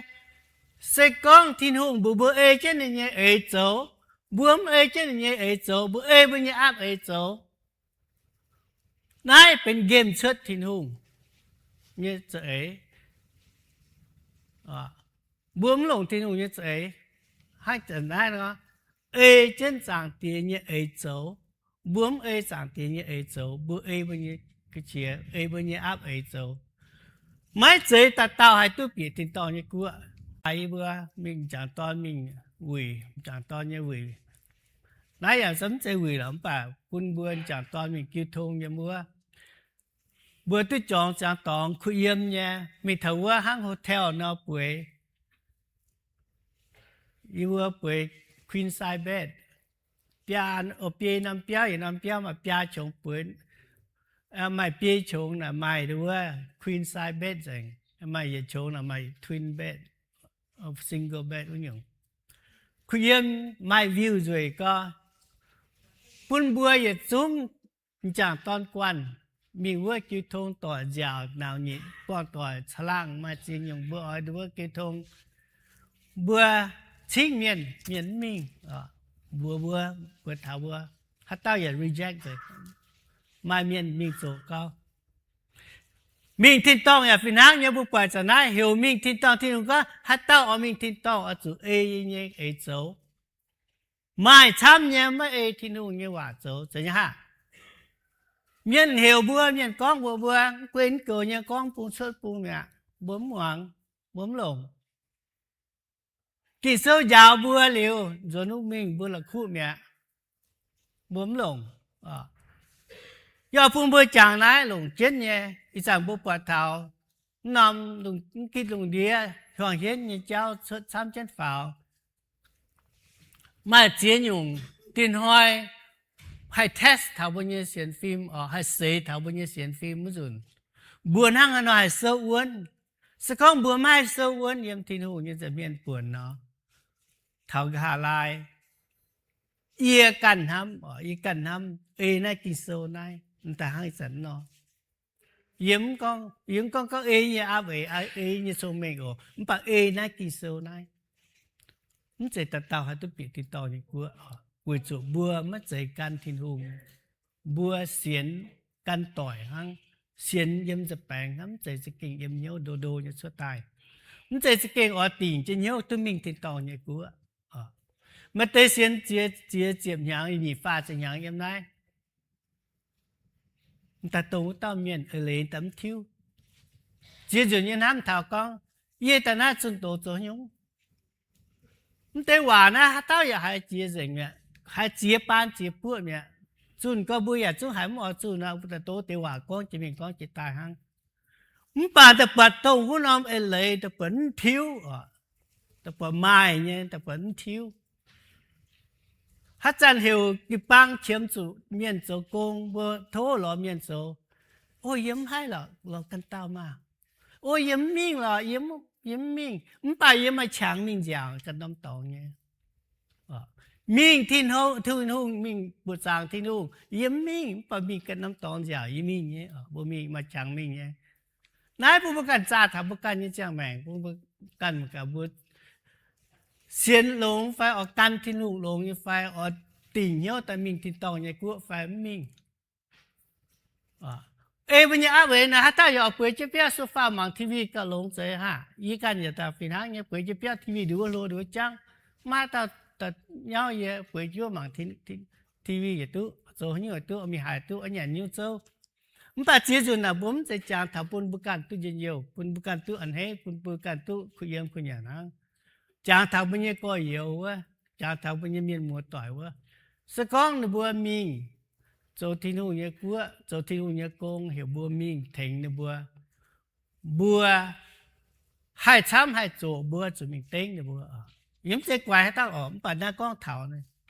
Se gorngv Tin-Hungh mbuox mbuo ei jienv ninh nyei eix zoux, mbuo mv ei jienv ninh nyei eix zoux, mbuo ei mbuo nyei aapv eix zoux, naaiv benx nqemh cuotv Tin-Hungh nyei za'eix. Mbuo mv longc Tin-Hungh nyei za'eix. Hnangv naaiv nor, ei jienv Zaangc Diex nyei eix zoux. Mbuo mv ei Zaangc Diex nyei eix zoux, mbuo ei mbuo nyei ga'qiex, ei mbuo nyei aapv eix zoux. Maiv zeiz dauh dauh haih duqv bieqc tin-dorngh nyei guoqv. Yie mbuo mingh m'jangc dorn mingh wuic, m'jangc dorn nyei wuic. Naaiv yaac mv zeiz wuic lorqc, mv baac bun mbuo m'jangc dorn mingh jiu tong yiem wuov. Mbuo duqv juangc ziangx dorngx kuh yiem nyei, mingh taux wuov hnangv hotel nor bueix. Yie mbuo bueix queen size bed, biaa, biei norm biauv, yietc norm biauv maaih biaa qongx bueix. Maaih biei qongx naaic maaih wuov queen size bed nzengc. Maaih yietc qongx naaic maaih twin bed, single bed wuov nyungc. Kuh yiem maaih view nzueic gorx, bun mbuo yietc zungv m'jangc dorn guanh mingh wuov jiu tong doic nziaauc nauc nyitc, buangh doic caangh laangh maaih ziex nyungc mbuo oix nduov jiu tong. Mbuo cingv mienh, mienh mv mingh, mbuox mbuo, mbuo taux mbuo, haaix dauh yaac reject nzengc. Maaih mienh mingh zoqc gau. Mingh tin-dorngh yaac fih hnangv nyei. Mbuo buatc zanc naaiv heuc mingh tin-dorngh, Tin-Hungh gorngv haaix dauh oix mingh tin-dorngh oix zuqc ei yie nyei eix zoux. Maaih camv nyei maiv ei Tin-Hungh nyei waac zoux, zeiz nyei haah? Mienh heuc mbuo, mienh gorngv mbuox mbuo, mv guei mv goux nyei gorngv bung cuotv bung mi'aqv, mbuo mv muangx, mbuo mv longc. Ging-Sou njaaux mbuo liuz, nzuonx wuov mingh mbuo la'kuqv mi'aqv, mbuo mv longc. Yaac bun mbuo jangx naaiv longc jienv nyei. Ih zanc mbuo buatc taux mv norm, mv gitv lungh ndiev hiuang hienv nyei jauv cuotv camv jienv faaux. Maaih ziex nyungc, dinh hnoi haih test taux mbuo nyei sienx fim, oc, haih seix taux mbuo nyei sienx fim wuov nzunc, mbuo hnangv haaix nor haih souv wuonv. Se gorngv mbuo maiv haih souv wuonv yiem Tin-Hungh nyei nza'hmien buonc nor, taux nqa'haav laai, yie ganh hnamv, oc, yie ganh hnamv ei naaiv Ging-Sou naaiv, m'daaih hnangv ih zanc nor. Yie mv gorngv, yie mv gorngv gorngv ei nyei aav eix, ei nyei cong-mengh oc, mv baac ei naaiv Ging-Sou naaiv. Mv zeiz dauh dauh haih duqv bieqc tin-dorngh nyei guoqv, weic zuqc mbuo maiv zeiz gan Tin-Hungh. Mbuo sienx gan doic hnangv, sienx yiem nza-baengx hnangv, mv zeiz za'gengh yiem hnyouv ndo ndo nyei cuotv daaih. Mv zeiz za'gengh oix dingc jienv hnyouv duqv mingh tin-dorngh nyei guoqv. Maaih deix sienx ziex, ziex ziepc hnyangx, nyic faah ziepc hnyangx yiem naaiv, m'daaih dongh wuov dauh mienh eix leiz daaih mv tiuv. Ziex nzunc nyei hnamv taux gorngv, yie daaih naaiv zunh doz zoux haaix nyungc? Mv deix waac naaiv haaix dauh yaac haiz jiex nzengc mi'aqv, haiz jiex baan jiex buoqv mi'aqv. Zunh gorx mbuo yaac zungv haiz mv oix zunh nor, mbuo daaih doz deix waac gorngv jiex mingh gorngv jiex daaih hnangv. Mv baac daaih buatc dongh wuov norm eix leiz daaih buatc mv tiuv, daaih buatc maaih nyei, daaih buatc mv tiuv. Haaix zanc heuc jiu-baang qiemx zuqc mienh zoux gong, mbuo tov lorz mienh zoux, o, yie mv haih lorqc, lorz ganh dauh maah. O, yie mv mingh lorqc, yie mv mingh, mv baac yie maaih qangx mingh nziaauc ganh norm dorngx nyei. Mingh Tin-Hungh, Tin-Hungh mingh buoqc zaangc Tin-Hungh, yie mv mingh, mv baac mingh ganh norm dorngx nziaauc yie mingh nyei. Mbuo mingh maaih qangx mingh nyei. Naaiv bun mbuo ganh zaah taux mbuo ganh nyei ziangh maengc, bun mbuo ganh gaax mbuo sienx longx fai oix gan Tin-Hungh longx nyei fai oix dingc hnyouv daaih mingh tin-dorngh nyei guoqv fai mv mingh. Ei mbuo nyei aapv eix naaic haaix dauh yaac oix bueix jienv biauv sofa mangc TV gauh longx zeiz haah? Yie ganh yaac daaih fih hnangv nyei, bueix jienv biauv TV nduov hlo nduov jangv. Maiv dauh nyauv yie bueix jienv mangc TV yaac duqv, zoux haaix nyungc yaac duqv, mingh haaix duqv, nyanc nyungc zouv. Mv baac ziex nzunc naaic mbuo mv zeiz jangx taux bun mbuo ganh duqv njien-youh, bun mbuo ganh duqv a'hneiv, bun mbuo ganh duqv kuh yiem kuh nyanc hnangv. Jangx taux mbuo nyei gorx-youz wuov, jangx taux mbuo nyei mienh muoz-doic wuov, se gorngv ninh mbuo mingh zoux Tin-Hungh nyei guoqv, zoux Tin-Hungh nyei gong, heuc mbuo mingh tengx ninh mbuo, mbuo haih camv haih zoqc mbuo zuqc mingh dengv ninh mbuo. Yie mv zeiz guaix haaix dauh oc, mv baac naaiv gorngv taux,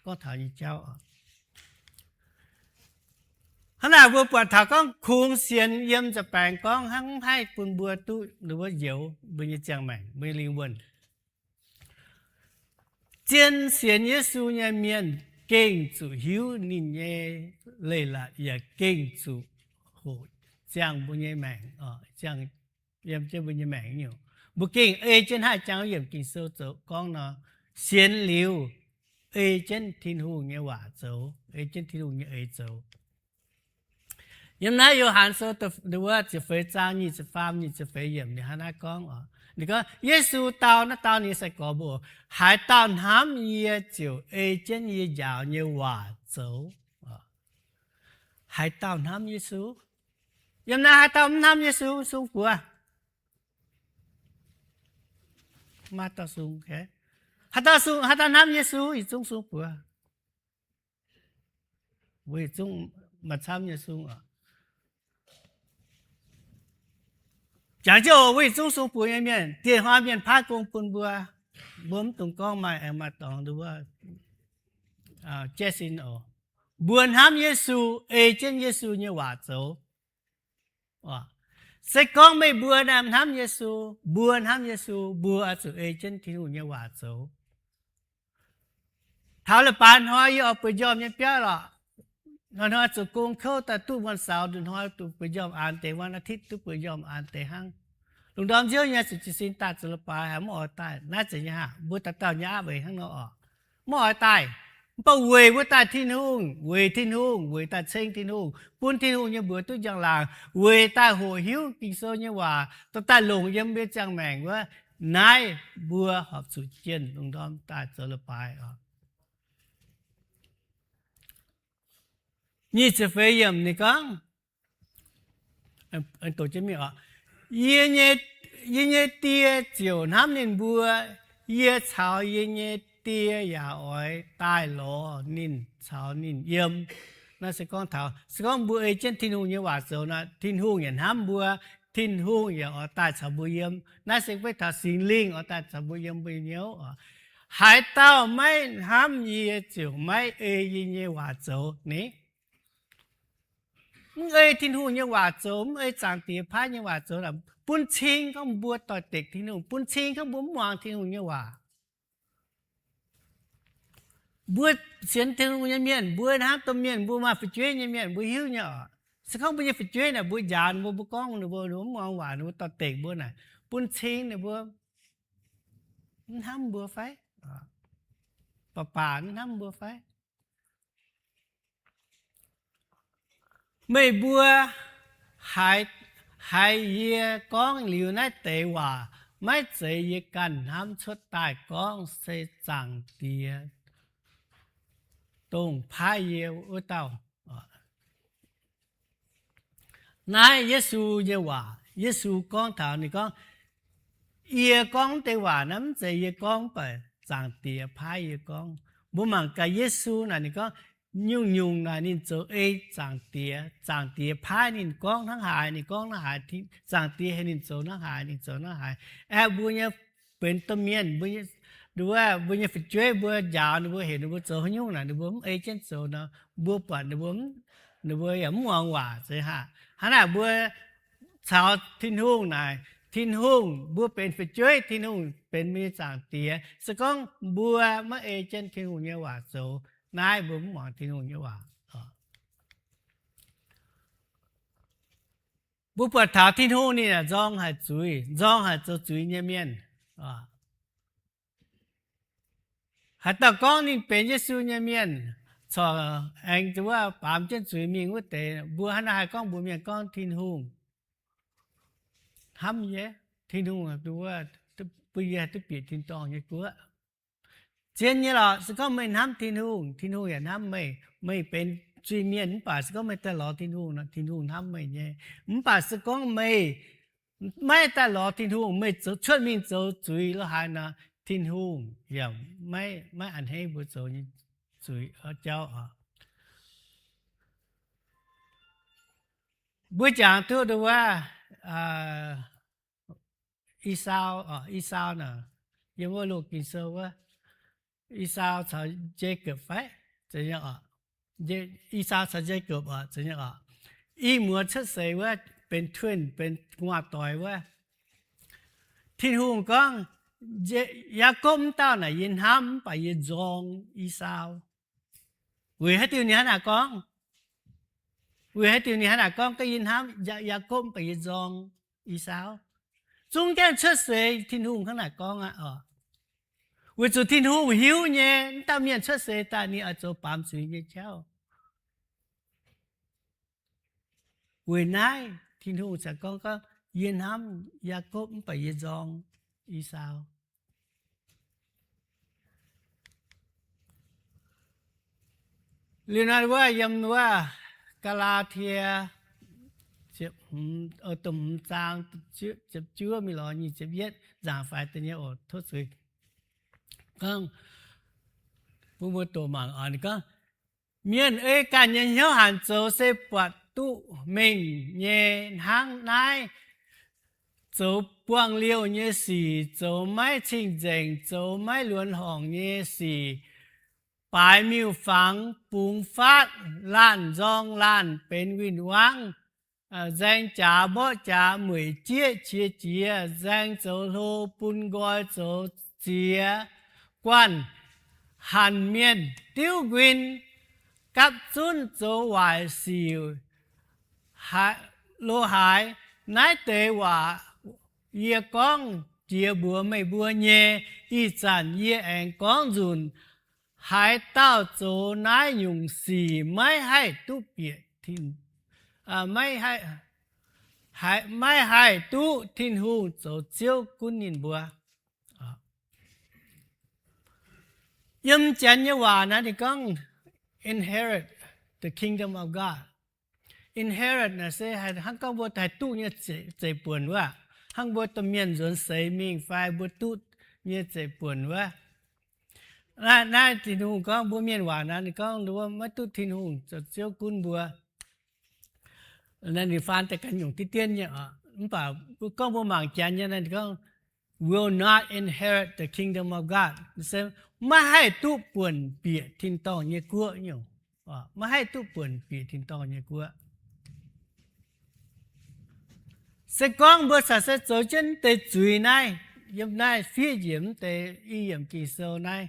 gorngv taux nyei jauv oc. Hnangv naaic mbuo buatc taux gorngv kungx sienx yiem nza-baengx gorngv hnangv mv haih bun mbuo duqv ninh wuov njoux mbuo nyei ziangh maengc, mbuo nyei lingh wuonh. Zien sienx Yesu nyei mienh gengh zuqc hiuv ninh nyei leiz-latc yaac gengh zuqc hoqc ziangh mbuo nyei maengc, ziangh yiem jienv mbuo nyei maengc nyungc. Mbuo gengh ei jienv haih jangx yiemc Ging-Sou zoux gorngv nor, sienx liuz ei jienv Tin-Hungh nyei waac zoux, ei jienv Tin-Hungh nyei eix zoux. Yiem naaiv Yo^han Sou wuov ziepc feix zaang nyic ziepc faam, nyic ziepc feix yiemc ninh hnangv naaiv gorngv oc. Ninh gorngv Yesu dau naaiv dau ninh nyei sai-gorx mbuo, haaix dauh hnamv yie ziouc ei jienv yie njaaux nyei waac zoux. Haaix dauh hnamv Yesu? Yiem naaiv haaix dauh mv hnamv Yesu sung buoz? Maaih dauh sung, haaix dauh, haaix dauh hnamv Yesu yietc zungv sung buoz? Mbuo yietc zungv maaih camv nyei sung oc. Jangx jienv oc, mbuo yietc zungv sung buoz nyei mienh, dieh hnoi mienh paaiv gong bun mbuo. Mbuo mv dungx gorngv maaih aengx maaih dorngx wuov jaiv sin oc. Mbuo hnamv Yesu, ei jienv Yesu nyei waac zoux. Se gorngv meih mbuo naaiv hnamv Yesu, mbuo hnamv Yesu, mbuo oix zuqc ei jienv Tin-Hungh nyei waac zoux. Taux leiz-baaix hnoi yie oix bueix njormh nyei biauv lorqc. Hnoi-hnoi zuqc gong kouv daaih duqv muonh saux, nduqc hnoi duqv bueix njormh aanx deix, วันอาทิตย์ duqv bueix njormh aanx deix hnangv. Lungh ndorm nziouv nyei zuqc jiez sin daaih zuqc leiz-baaix haaix mv oix daaih. Naaiv zeiz nyei haah? Mbuo dauh dauh nyei aapv eix hnangv nor oc. Mv oix daaih. Mv baac weic mbuo daaih Tin-Hungh, weic Tin-Hungh, weic daaih ceng Tin-Hungh, bun Tin-Hungh nyei mbuox duqv njang-laangc, weic daaih hoqc hiuv Ging-Sou nyei waac, dorh daaih longc yiem mbuo ziangh maengc wuov, naaiv mbuo horpc zuqc jienh lungh ndorm daaih zoux leiz-baaix oc. Nyic ziepc feix yiemc ninh gorngv, yie nyei Die ziouc hnamv ninh mbuo, yie caux yie nyei Die yaac oix daaih lorz ninh caux ninh yiem. Naaiv se gorngv taux, se gorngv mbuo ei jienv Tin-Hungh nyei waac zoux nor, Tin-Hungh yaac hnamv mbuo, Tin-Hungh yaac oix daaih caux mbuo yiem. Naaiv se beiv taux Singx Lingh oix daaih caux mbuo yiem mbuo nyei hnyouv oc. Haaix dauh maiv hnamv yie ziouc maiv ei yie nyei waac zoux ni. Mv ei Tin-Hungh nyei waac zoux, mv ei Zaangc Diex paaiv nyei waac zoux, bun cing gorngv mbuo doix-dekc Tin-Hungh, bun cing gorngv mbuo mv muangx Tin-Hungh nyei waac. Mbuo sienx Tin-Hungh nyei mienh, mbuo hnangv domh mienh, mbuo maaih fu'jueiv nyei mienh, mbuo hiuv nyei oc. Se gorngv mbuo nyei fu'jueiv naaic, mbuo njaaux ninh mbuo, mbuo gorngv ninh mbuo, ninh mbuo mv muangx waac, ninh mbuo doix-dekc mbuo naaic, bun cing ninh mbuo mv hnamv mbuo fai? Baac baac mv hnamv mbuo fai? Meih mbuo haiz, haiz yie gorngv liuz naaiv deix waac, maiv zeiz yie ganh hnamv cuotv daaih gorngv, se Zaangc Diex dongh paaiv yie wuov dauh. Naaiv Yesu nyei waac, Yesu gorngv taux ninh gorngv, yie gorngv deix waac naaiv mv zeiz yie gorngv, mv baac Zaangc Diex paaiv yie gorngv. Mbuo mangc gaax Yesu naaic ninh gorngv, nyungc-nyungc naaic ninh zoux ei Zaangc Diex, Zaangc Diex paaiv ninh gorngv hnangv haaix ninh gorngv hnangv haaix, Zaangc Diex heuc ninh zoux hnangv haaix ninh zoux hnangv haaix. Aeqv, mbuo nyei benx domh mienh, mbuo nyei, mbuo nyei fu'jueiv mbuo njaaux ninh mbuo, heuc ninh mbuo zoux haaix nyungc naaic ninh mbuo mv ei jienv zoux nor, mbuo buatc ninh mbuo, ninh mbuo yaac mv muangx waac zeiz haac. Hnangv naaic mbuo caux Tin-Hungh naaic, Tin-Hungh, mbuo benx fu'jueiv, Tin-Hungh benx mbuo nyei Zaangc Diex. Se gorngv mbuo maiv ei jienv Tin-Hungh nyei waac zoux, naaiv mbuo mv muangx Tin-Hungh nyei waac. Mbuo buatc taux Tin-Hungh ninh yaac nzorng haic zuiz, nzorng haic zoux zuiz nyei mienh. Haaix dauh gorngv ninh benx Yesu nyei mienh, corc aengx wuov baamz jienv zuiz mingh wuov deix, mbuo hnangv naaiv haih gorngv mbuox mienh gorngv Tin-Hungh hnamv yie, Tin-Hungh bun yie haih duqv bieqc tin-dorngh nyei guoqv. Zien nyei lorqc, se gorngv meih hnamv Tin-Hungh, Tin-Hungh yaac hnamv meih. Meih benx zuiz-mienh mv baac se gorngv meih daaih lorz Tin-Hungh nor, Tin-Hungh hnamv meih nyei. Mv baac se gorngv meih maiv daaih lorz Tin-Hungh, meih cuotv mingh zoux zuiz lo haaix nor, Tin-Hungh yaac maiv a'hneiv mbuo zoux nyei zuiz jauv oc. Mbuo jangx duqv wuov, Esau, Esau naaic, yiem wuov loz Ging-Sou wuov, Esau caux Jacob fai? Esau caux Jacob oc, i muoz cuotv seix wuov, benx twin, benx gu'nguaaz-doic wuov. Tin-Hungh gorngv, Yaakopv wuov dauh naaic yie hnamv mv baac yie nzorng Esau. Weic haaix diuc ninh hnangv naaic gorngv? Weic haaix diuc ninh hnangv naaic gorngv, gorngv yie hnamv Yaakopv mv baac yie nzorng Esau? Zungv gaengh cuotv seix Tin-Hungh hnangv naaic gorngv aqv oc. Weic zuqc Tin-Hungh hiuv nyei, wuov dauh mienh cuotv seix daaih ninh oix zoux baamz zuiz nyei jauv. Weic naaiv Tin-Hungh cingx gorngv, gorngv, Yie hnamv Yaakopv mv baac yie nzorng Esau. Liuz nor wuov yiem wuov Gaa^laa^tie, da'hmz zaang, ziepc juov mingh lorz nyic ziepc yietv, nzaangc faix deix nyei oc, tov zuiz. Gorngv, bun mbuo doqc mangc oc. Ninh gorngv, mienh ei ganh nyei hnyouv hanc zoux se buatc duqv mengh nyei hnangv naaiv, zoux buangh liouh nyei sic, zoux maiv cing-nzengc, zoux maiv luonx horngc nyei sic, baaix miuc-fangx bungx faatv, laanh nzorng laanh benx win-wangv, nzaeng jaax mborqv jaax, mueic jieqv qiex jiez, nzaeng zoux hlo bun nqoi zoux ziex guanh, hanc mienh diuv nquin, gapv zunv zoux waaic sic, lo haaix. Naaiv deix waac yie gorngv jiex mbuox meih mbuo nyei. Ih zanc yie aengx gorngv nzunc, Haaix dauh zoux naaiv nyungc sic maiv haih duqv bieqc, maiv haih duqv Tin-Hungh zoux Ziouv gunv ninh mbuo. Yiem Janx nyei waac naaiv ninh gorngv inherit the kingdom of God. Inherit naaic se hnangv gorngv mbuo haih duqv nyei zeiv-buonc wuov, hnangv mbuo domh mienh nzuonx seix mingh fai mbuo duqv nyei zeiv-buonc wuov. Naaiv Tin-Hungh gorngv, mbuo mienh waac naaiv ninh gorngv mbuo maiv duqv Tin-Hungh zoux Ziouv gunv mbuo. Naaiv ninh faan daaih ganh nyungc diqv dienv nyei oc. Mv baac mbuo gorngv mbuo mangc Janx nyei naaiv ninh gorngv, will not inherit the kingdom of God. Se maiv haih duqv buonc bieqc tin-dorngh nyei guoqv nyungc. Maiv haih duqv buonc bieqc tin-dorngh nyei guoqv. Se gorngv mbuo caux se zoux jienv deix zuiz naaiv, yiem naaiv fiev njiec mv deix i yiemc Ging-Sou naaiv,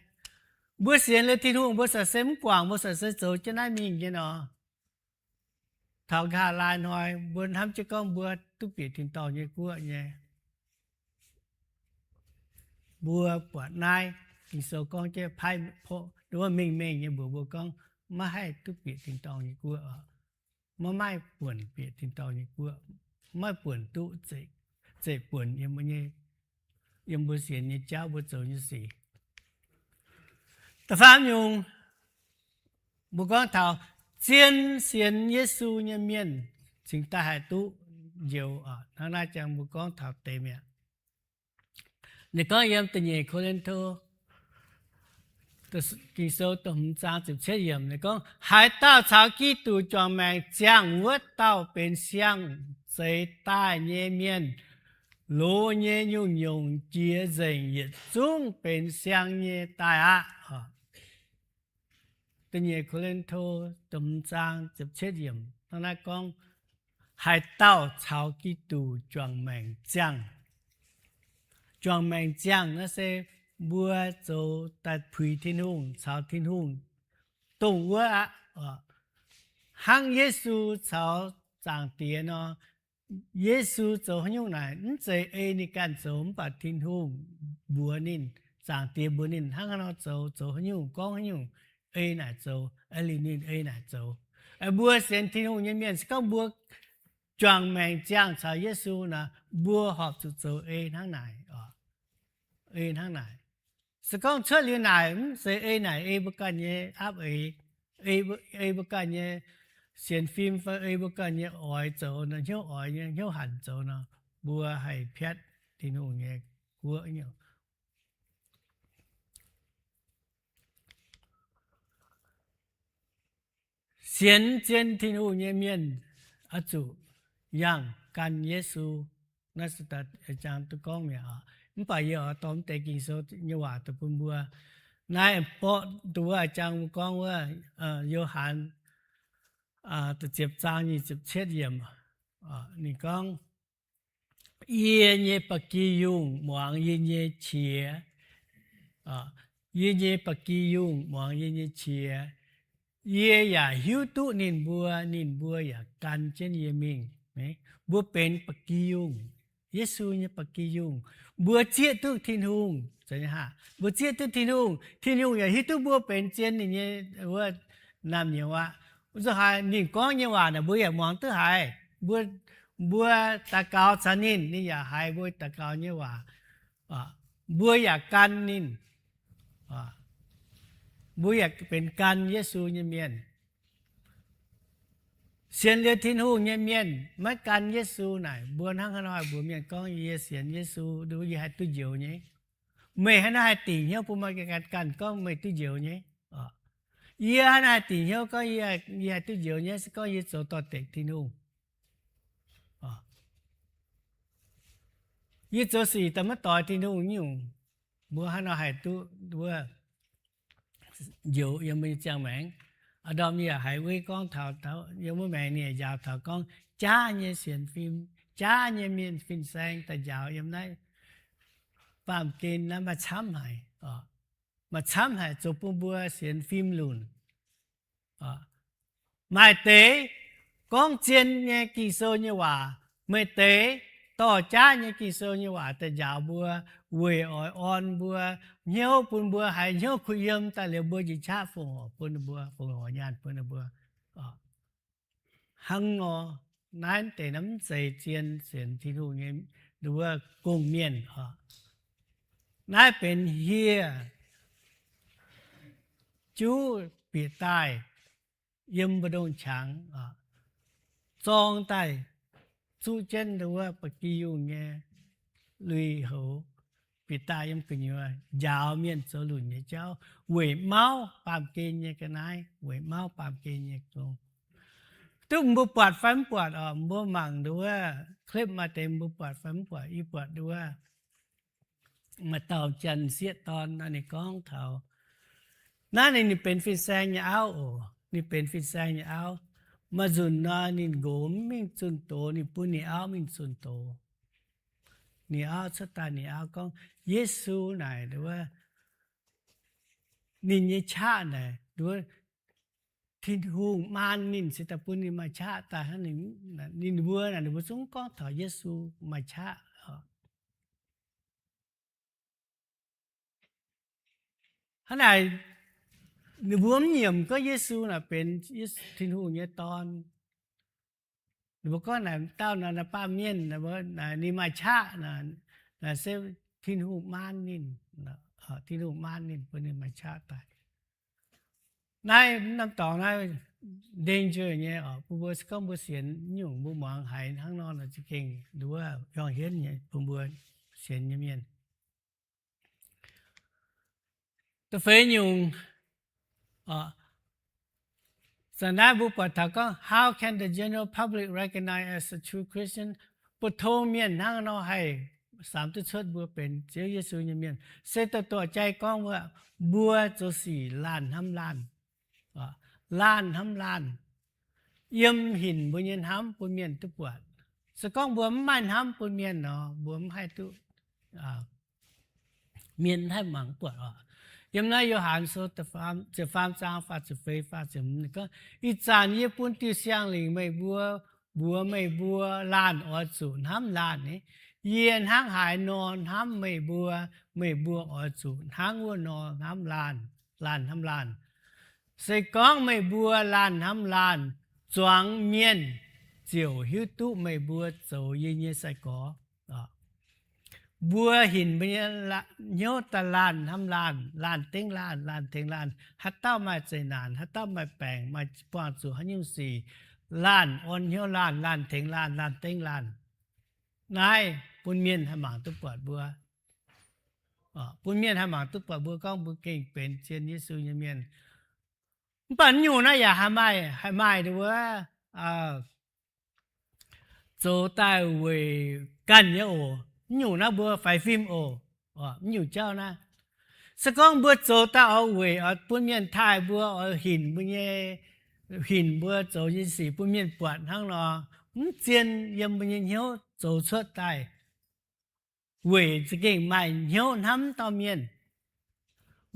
mbuo sienx liuz Tin-Hungh mbuo caux se mv guangc, mbuo caux se zoux jienv naaiv mingh nyei nor, taux nqa'haav laai hnoi mbuo hnamv jienv gorngv mbuo duqv bieqc tin-dorngh nyei guoqv nyei. Mbuo buatc naaiv Ging-Sou gorngv jienv paaiv, mingh mengh nyei mbuox mbuo gorngv maiv haih duqv bieqc tin-dorngh nyei guoqv oc. Maiv maaih buonc bieqc tin-dorngh nyei guoqv, maiv buonc duqv zeiv-buonc yiem mbuo nyei, yiem mbuo sienx nyei jauv, mbuo zoux nyei sic. Da'faam nyungc, mbuo gorngv taux zien sienx Yesu nyei mienh cingx daaih haih duqv njoux oc. Hnangv naaiv jangx mbuo gorngv taux deix mi'aqv. Ninh gorngv yiem da'nyeic Ko^lin^to Ging-Sou da'hmz zaang ziepc cietv yiemc ninh gorngv, haaix dauh caux Giduc juangc maengc ziangh, wuov dauh benx siang-zeix daaih nyei mienh. Loz nyei nyungc-nyungc jiex nzengc, yietc zungv benx siang nyei daaih aqv. Da'nyeic Ko^lin^to da'hmz zaang ziepc cietv yiemc hnangv naaiv gorngv, haaix dauh caux Giduc juangc maengc ziangh. Juangc maengc ziangh naaiv se mbuo zoux daaih puix Tin-Hungh, caux Tin-Hungh dongh wuov aqv. Hnangv Yesu caux Zaangc Diex nor, Yesu zoux haaix nyungc naaic mv zeiz ei ninh ganh zoux, mv baac Tin-Hungh mbuox ninh, Zaangc Diex mbuox ninh hnangv haaix nor zoux, zoux haaix nyungc, gorngv haaix nyungc, ei naaic zoux, liuz ninh ei naaic zoux. Mbuo sienx Tin-Hungh nyei mienh se gorngv mbuo juangc maengc ziangh caux Yesu nor, mbuo horpc zuqc zoux ei hnangv naaic. Ei hnangv naaic. Se gorngv cuotv liuz naaic mv zeiz ei naaic, ei mbuo ganh nyei aapv eix, ei mbuo ganh nyei sienx fim fai ei mbuo ganh nyei oix zoux nor, hnyouv oix nyei, hnyouv hanc zoux nor, mbuo haih piatv Tin-Hungh nyei guoqv nyei. Sienx zien Tin-Hungh nyei mienh oix zuqc yangh gan Yesu. Naaiv se daaih jangx duqv gorngv mi'aqv. Mv baac yie oix dorh mv deix Ging-Sou nyei waac daaih bun mbuo. Naaiv borqv duqv wuov jangx mbuo gorngv wuov, Yo^han da'ziepc zaang nyic ziepc cietv yiemc. Ninh gorngv, yie nyei ba'gi yungh muangx yie nyei qiex. Yie nyei ba'gi yungh muangx yie nyei qiex. Yie yaac hiuv duqv ninh mbuo, ninh mbuo yaac gan jienv yie mingh. Mbuo benx ba'gi yungh, Yesu nyei ba'gi yungh. Mbuo zieqv duqv Tin-Hungh, mbuo zieqv duqv Tin-Hungh, Tin-Hungh yaac hiuv duqv mbuo benx zien ninh nyei wuov naamh nyouz aqv. Wuov zuqc haaix ninh gorngv nyei waac naaic mbuo yaac muangx duqv haiz. Mbuo, mbuo daux gaux caux ninh, ninh yaac haiz mbuo daux gaux nyei waac. Mbuo yaac gan ninh. Mbuo yaac benx gan Yesu nyei mienh. Sienx liuz Tin-Hungh nyei mienh maiv gan Yesu naaic, mbuo hnangv haaix nor mbuox mienh gorngv yie sienx Yesu, yie haih duqv njoux nyei? Meih haaix nor haih dingc hnyouv bun meih ganh ganh gorngv meih duqv njoux nyei? Yie haaix nor haih dingc hnyouv gorngv yie haih duqv njoux nyei? Se gorngv yie zoux dorh-dekc Tin-Hungh, yie zoux sic daaih maiv doix Tin-Hungh nyungc, mbuo haaix nor haih duqv wuov njoux yiem mbuo nyei ziangh maengc? Aa ndorm yie yaac haiz wuov gorngv taux, yiem wuov maengc ninh yaac njaaux taux gorngv jaav nyei sienx fim, jaav nyei mienh fin-saeng daaih njaaux yiem naaiv baamh gen naaiv maaih camv haic. Maaih camv haic zoux bun mbuo sienx fim lunc. Maaih deix gorngv zien nyei Ging-Sou nyei waac, maaih deix dorh jaav nyei Ging-Sou nyei waac daaih njaaux mbuo, weic oix orn mbuo, hnyouv bun mbuo haiz hnyouv kuh yiem daaih liuz mbuo njiec qaqv fongc horc bun ninh mbuo, fongc horc nyaanh bun ninh mbuo. Hnangv nor, naaiv deix naaiv mv zeiz zien sienx Tin-Hungh nyei wuov gong-mienh oc. Naaiv benx hieh juv bieqc daaih yiem mbu'ndongx qangx, zorng daaih zuqv jienv wuov ba'gi yungh nyei lui-houx, bieqc daaih yiem gu'nyuoz njaaux mienh zoux lunc nyei jauv, weic mauv baamh gen nyei ga'naaiv, weic mauv baamh gen nyei gong. Duqv mbuo buatc fai mv buatc oc, mbuo mangc nduov wuov clip maaih deix mbuo buatc fai mv buatc, yie buatc nduov wuov maaih dauh janx sieqv dorn naaiv ninh gorngv taux naaiv ninh, ninh benx fin-saeng nyei auv oc, ninh benx fin-saeng nyei auv. Maaih nzunc nor ninh nqox mv mingh zunh doz, ninh bun ninh auv mingh zunh doz. Ninh auv cuotv daaih, ninh auv gorngv, Yesu naaic nduov wuov ninh nyei qaqv naaic nduov Tin-Hungh maan ninh se daaih bun ninh maaih qaqv daaih hnangv. Ninh mbuo naaic, ninh mbuo zungv gorngv taux Yesu maaih qaqv. Hnangv naaic, ninh mbuo mv nyiemc gorngv Yesu naaic benx Tin-Hungh nyei Dorn. Ninh mbuo gorngv naaic dauh naaic baamh mienh, ninh maaih qaqv naaic se Tin-Hungh maan ninh, Tin-Hungh maan ninh bun ninh maaih qaqv daaih. Naaiv norm dorngx naaiv danger nyei oc. Bun mbuo se gorngv mbuo sienx nyungc mbuo muangx haiz hnangv nor, za'gengh nduov yongh hienv nyei bun mbuo sienx nyei mienh. Da'feix nyungc, za'naaiv mbuo buatc taux gorngv, How can the general public recognize as a true Christian? Bun tong mienh hnangv nor haih samx duqv cuotv mbuo benx Ziouv Yesu nyei mienh, se dorh dorh jai gorngv wuov, mbuo zoux sic laanh hnamv laanh, laanh hnamv laanh, yiem hinc mbuo nyei hnamv bun mienh duqv buatc. Se gorngv mbuo mv maaih hnamv bun mienh nor, mbuo mv haih duqv, mienh mv haih mangc buatc oc. Yiem naaiv Yo^han Sou ziepc faam zaang faah ziepc feix, faah ziepc hmz gorngv, Ih zanc yie bun diuh siang-lingc meih mbuo, mbuox meih mbuo laanh oix zuqc hnamv laanh. Yie hnangv haaix nor hnamv meih mbuo, meih mbuo oix zuqc hnangv wuov nor hnamv laanh, laanh hnamv laanh. Se gorngv meih mbuo laanh hnamv laanh, zuangx mienh ziouc hiuv duqv meih mbuo zoux yie nyei sai-gorx. Mbuo hinc mbuo nyei hnyouv daaih laanh hnamv laanh, laanh dengv laanh, laanh tengx laanh. Haaix dauh maaih zeqc naanc, haaix dauh maaih baengc, maaih buangh zuqc haaix nyungc sic, laanh orn hnyouv laanh, laanh tengx laanh, laanh dengv laanh. Naaiv bun mienh haih mangc duqv buatc mbuo, bun mienh haih mangc duqv buatc mbuo gorngv mbuo gengh benx zien Yesu nyei mienh. Mv baac nyungc naaiv yaac haih maaih, haih maaih nduov zoux daaih weic ganh nyei oc. Mv nyungc naaiv mbuo faix fim oc. Mv nyungc jauv naaiv, se gorngv mbuo zoux daaih oix weic oix bun mienh taaih mbuo, oix hinc mbuo nyei, hinc mbuo zoux nyei sic bun mienh buatc hnangv nor, mv zien yiem mbuo nyei hnyouv zoux cuotv daaih. Weic za'gengh maaih hnyouv hnamv dauh mienh,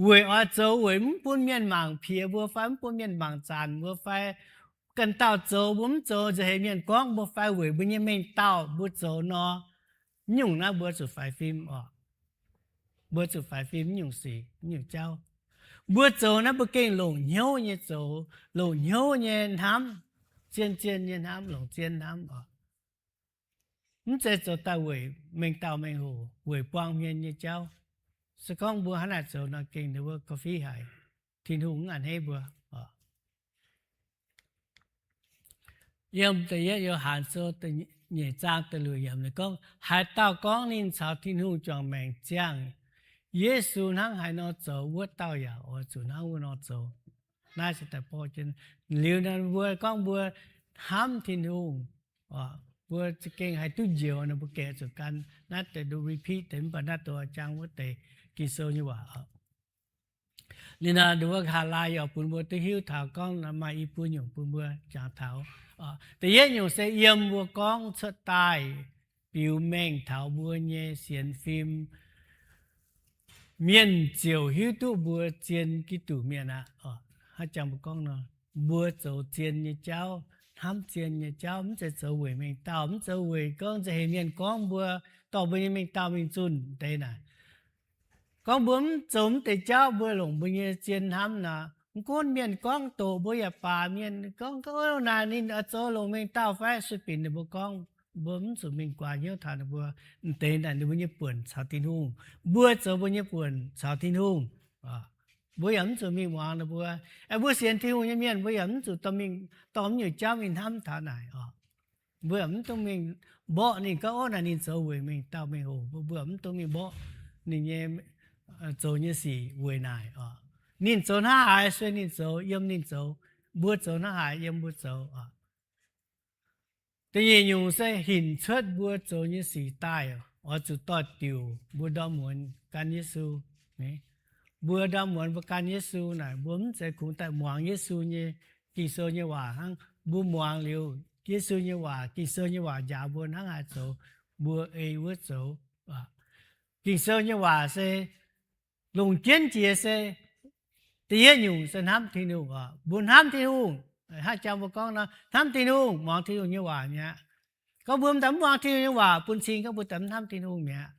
weic oix zoux weic mv bun mienh mangc piex mbuo fai mv bun mienh mangc zanc mbuo fai ganh dauh zoux mbuo mv zoux nza'heix mienh gorngv mbuo fai weic mbuo nyei mengh dauh mbuo zoux nor, mv nyungc naaiv mbuo zuqc faix fim oc. Mbuo zuqc faix fim mv nyungc sic, mv nyungc jauv. Mbuo zoux naaiv mbuo gengh longc hnyouv nyei zoux, longc hnyouv nyei hnamv, zien zien nyei hnamv, longc zien hnamv oc. Mv zeiz zoux daaih weic mengh dauh mengh hoc, weic buang hmien nyei jauv. Se gorngv mbuo hnangv naaic zoux nor, gengh ninh mbuo ga'fiev haic. Tin-Hungh mv a'hneiv mbuo. Yiem da'yietv Yo^han Sou nyeic zaang da'luoqc yiemc ninh gorngv, Haaix dauh gorngv ninh caux Tin-Hungh juangc maengc ziangh, Yesu hnangv haaix nor zoux, wuov dauh yaac oix zuqc hnangv wuov nor zoux. Naaiv se daaih borqv jienv liuz nor, mbuo gorngv mbuo hnamv Tin-Hungh, mbuo za'gengh haih duqv njoux nor, mbuo gengh zuqc gan naaiv deix repeat deix, mv baac naaiv deix jangx wuov deix Ging-Sou nyei waac. Liuz nor, nduov wuov Haalaa yaac bun mbuo duqv hiuv taux gorngv maaih i buo nyungc bun mbuo jangx taux. Da'yietv nyungc se yiem mbuo gorngv cuotv daaih biux mengh taux mbuo nyei sienx fim, mienh ziouc hiuv duqv mbuo zien Giduc mienh aqv. Hnangv jangx mbuo gorngv nor, mbuo zoux zien nyei jauv, hnamv zien nyei jauv, mv zeiz zoux weic mengh dauh, mv zoux weic gorngv nza'heix mienh gorngv mbuo, dorh mbuo nyei mengh dauh mingh zunh deix naaic. Gorngv mbuo mv zoux mv deix jauv, mbuo longc mbuo nyei zien hnamv nor, mv gunv mienh gorngv doqc mbuo yaac baac, mienh gorngv, Ov, naaic ninh oix zoux longc mengh dauh fai? Sueih binc ninh mbuo gorngv, mbuo mv zuqc mingh guaax hnyouv taux ninh mbuo. Mv deix naaic ninh mbuo nyei buonc caux Tin-Hungh, mbuo zoux mbuo nyei buonc caux Tin-Hungh. Mbuo yaac mv zuqc mingh muangx ninh mbuo. Aengx mbuo sienx Tin-Hungh nyei mienh, mbuo yaac mv zuqc dorh mingh, dorh mv nyungc jauv mingh hnamv taux naaic oc. Mbuo yaac mv dungx mingh mborqv ninh gorngv, Ov, naaic ninh zoux weic mengh dauh mengh hoc. Mbuo, mbuo yaac mv dungx mingh mborqv ninh nyei zoux nyei sic weic naaic oc. Ninh zoux hnangv haaix se ninh zoux, yiem ninh zoux. Mbuo zoux hnangv haaix yiem mbuo zoux oc. Da'nyeic nyungc se hinc cuotv mbuo zoux nyei sic daaih oix zuqc doix-diuc mbuo ndorm muonz gan Yesu. Mbuo ndorm muonz mbuo gan Yesu naaic, mbuo mv zeiz kungx daaih muangx Yesu nyei, Ging-Sou nyei waac hnangv. Mbuo muangx liuz Yesu nyei waac, Ging-Sou nyei waac njaaux mbuo hnangv haaix zoux, mbuo ei wuov zoux. Ging-Sou nyei waac se longc jienv jiex se da'yietv nyungc se hnamv Tin-Hungh oc. Mbuo hnamv Tin-Hungh, hnangv jang mbuo gorngv nor, hnamv Tin-Hungh, muangx Tin-Hungh nyei waac mi'aqv. Gorngv mbuo m'daaih mv muangx Tin-Hungh nyei waac bun cing, gorngv mbuo daaih mv hnamv Tin-Hungh mi'aqv.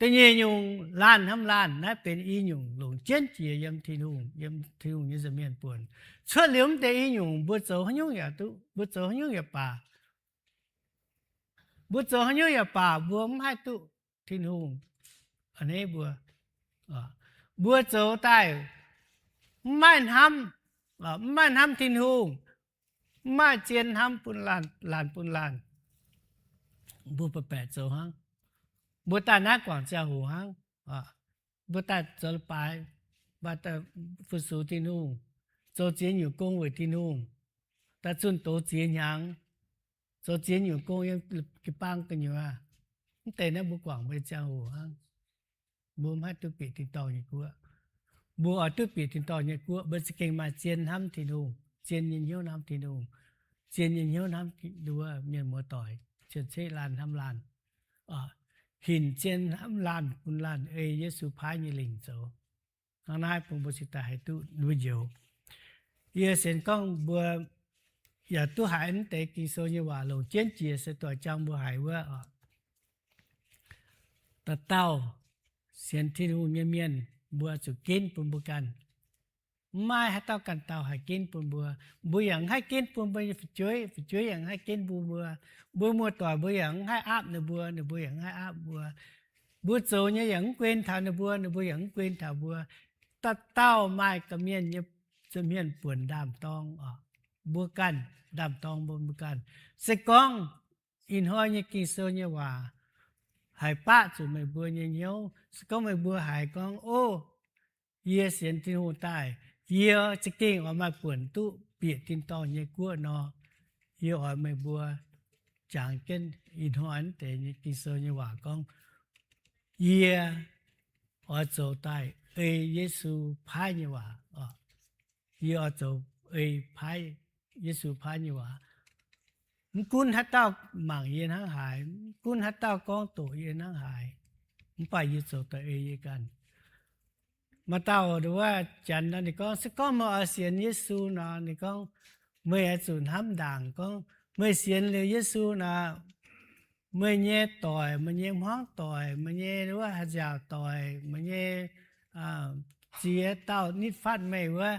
Da'nyeic nyungc laanh hnamv laanh, naaiv benx i nyungc longc jienv jiex yiem Tin-Hungh, yiem Tin-Hungh nyei nza'hmien buonc. Cuotv liuz mv deix i nyungc, mbuo zoux haaix nyungc yaac duqv, mbuo zoux haaix nyungc yaac baac. Mbuo zoux haaix nyungc yaac baac, mbuo mv haih duqv Tin-Hungh a'hneiv mbuo. Mbuo zoux daaih mv maaih hnamv, mv maaih hnamv Tin-Hungh, mv maaih zien hnamv bun laanh, laanh bun laanh, mbuo baeqc zoux hnangv. Mbuo daaih naaiv guangc ziangh hoc hnangv. Mbuo daaih zoux leiz-baaix, mbuo daaih fu-sux Tin-Hungh, zoux ziex nyungc gong weic Tin-Hungh, daaih zunh doz ziex hnyangx, zoux ziex nyungc gong yiem jiu-baang gu'nyuoz. Mv deix naaiv mbuo guangc mbuo nyei ziangh hoc hnangv. Mbuo mv haih duqv bieqc tin-dorngh nyei guoqv. Mbuo oix duqv bieqc tin-dorngh nyei guoqv, mbuo za'gengh maaih zien hnamv Tin-Hungh, zien nyei hnyouv hnamv Tin-Hungh, zien nyei hnyouv hnamv wuov mienh muoz-doic, cien-ceqv laanh hnamv laanh, hinc zien hnamv laanh bun laanh ei Yesu paaiv nyei lingc zoux. Hnangv naaiv bun mbuo cingx daaih haih duqv wuov njoux. Yie sienx gorngv mbuo yaac duqv haiz mv deix Ging-Sou nyei waac longc jienv jiex se doix jang mbuo haiz wuov oc. Dauh dauh sienx Tin-Hungh nyei mienh, mbuo zuqc ginv bun mbuo ganh. Mv maaih haaix dauh ganh dauh haih ginv bun mbuo. Mbuo yaac mv haih ginv bun mbuo nyei fu'jueiv, fu'jueiv yaac mv haih ginv bun mbuo. Mbuo muoz-doic mbuo yaac mv haih aapv ninh mbuo, ninh mbuo yaac mv haih aapv mbuo. Mbuo zoux nyei yaac mv guen taux ninh mbuo, ninh mbuo yaac mv guen taux mbuo. Dauh dauh maaih gorqv-mienh nyei nza'hmien buonc ndaam-dorng oc. Mbuo ganh ndaam-dorng mbuo, mbuo ganh. Se gorngv ih hnoi nyei Ging-Sou nyei waac haih baqv zuqc meih mbuo nyei hnyouv, se gorngv meih mbuo haiz gorngv, Ov, yie sienx Tin-Hungh daaih, yie za'gengh oix maaih buonc duqv bieqc tin-dorngh nyei guoqv nor, yie oix meih mbuo jangx jienv ih hnoi deix nyei Ging-Sou nyei waac gorngv, yie oix zoux daaih ei Yesu paaiv nyei waac. Yie oix zoux ei paaiv, Yesu paaiv nyei waac. Mv gunv haaix dauh mangc yie hnangv haaix, mv gunv haaix dauh gorngv doqc yie hnangv haaix, mv baac yie zoux daaih ei yie ganh. Maaih dauh wuov janx nor, ninh gorngv, se gorngv meih oix sienx Yesu nor, ninh gorngv, meih oix zuqc hnamv ndaangc gorngv meih sienx liuz Yesu nor, meih nyei doic, meih nyei hmuangv doic, meih nyei wuov haaix nziaauc doic, meih nyei ziex dauh nitv fatv meih wuov,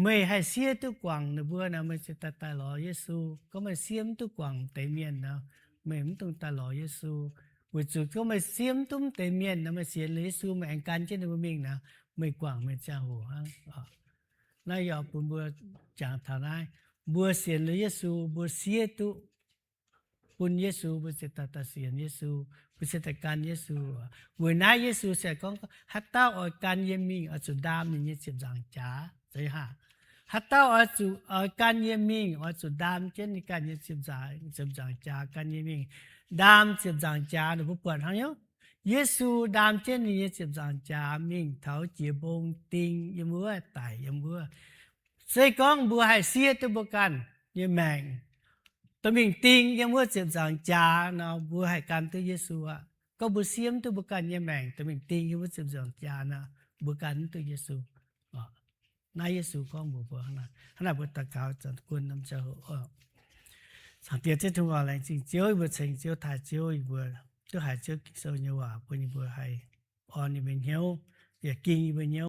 meih haih siev duqv guangc ninh mbuo nor, meih ziouc daaih daaih lorz Yesu. Gorngv meih siev mv duqv guangc deix mienh nor, meih mv dungx daaih lorz Yesu. Weic zuqc gorngv meih siev mv duqv mv deix mienh nor, meih sienx liuz Yesu, meih aengx gan jienv ninh mbuo mingh nor, meih guangc meih ziangh hoc hnangv. Naaiv yaac bun mbuo jangx taux naaiv, mbuo sienx liuz Yesu, mbuo siev duqv bun Yesu, mbuo ziouc daaih daaih sienx Yesu, mbuo ziouc daaih gan Yesu. Weic naaiv Yesu se gorngv, haaix dauh oix gan yie mingh, oix zuqc ndaam ninh nyei ziepc nzaangc jaax. Haaix dauh oix zuqc, oix gan yie mingh, oix zuqc ndaam jienv ninh ganh nyei ziepc nzaangc jaax gan yie mingh. Ndaam ziepc nzaangc jaax, ninh mbuo buatc hnangv hnyouv. Yesu ndaam jienv ninh nyei ziepc nzaangc jaax mingh taux jiex mbong ding yiem wuov, daic yiem wuov. Se gorngv mbuo haih siev duqv mbuo ganh nyei maengc dorh mingh ding yiem wuov ziepc nzaangc jaax nor, mbuo haih gan duqv Yesu aqv. Gorngv mbuo siev mv duqv mbuo ganh nyei maengc dorh mingh ding yiem wuov ziepc nzaangc jaax nor, mbuo gan mv duqv Yesu. Naaiv Yesu gorngv mbuox mbuo hnangv naaic. Hnangv naaic mbuo daux gaux zanc guon norm ziangh hoc oc. Zaangc Diex Ziouv Tin-Hungh, laengz zingh Ziouv yie mbuo ceng Ziouv, taaih Ziouv, yie mbuo duqv haiz Ziouv Ging-Sou nyei waac bun yie mbuo haih orn yie mbuo hnyouv, yaac ging yie mbuo hnyouv.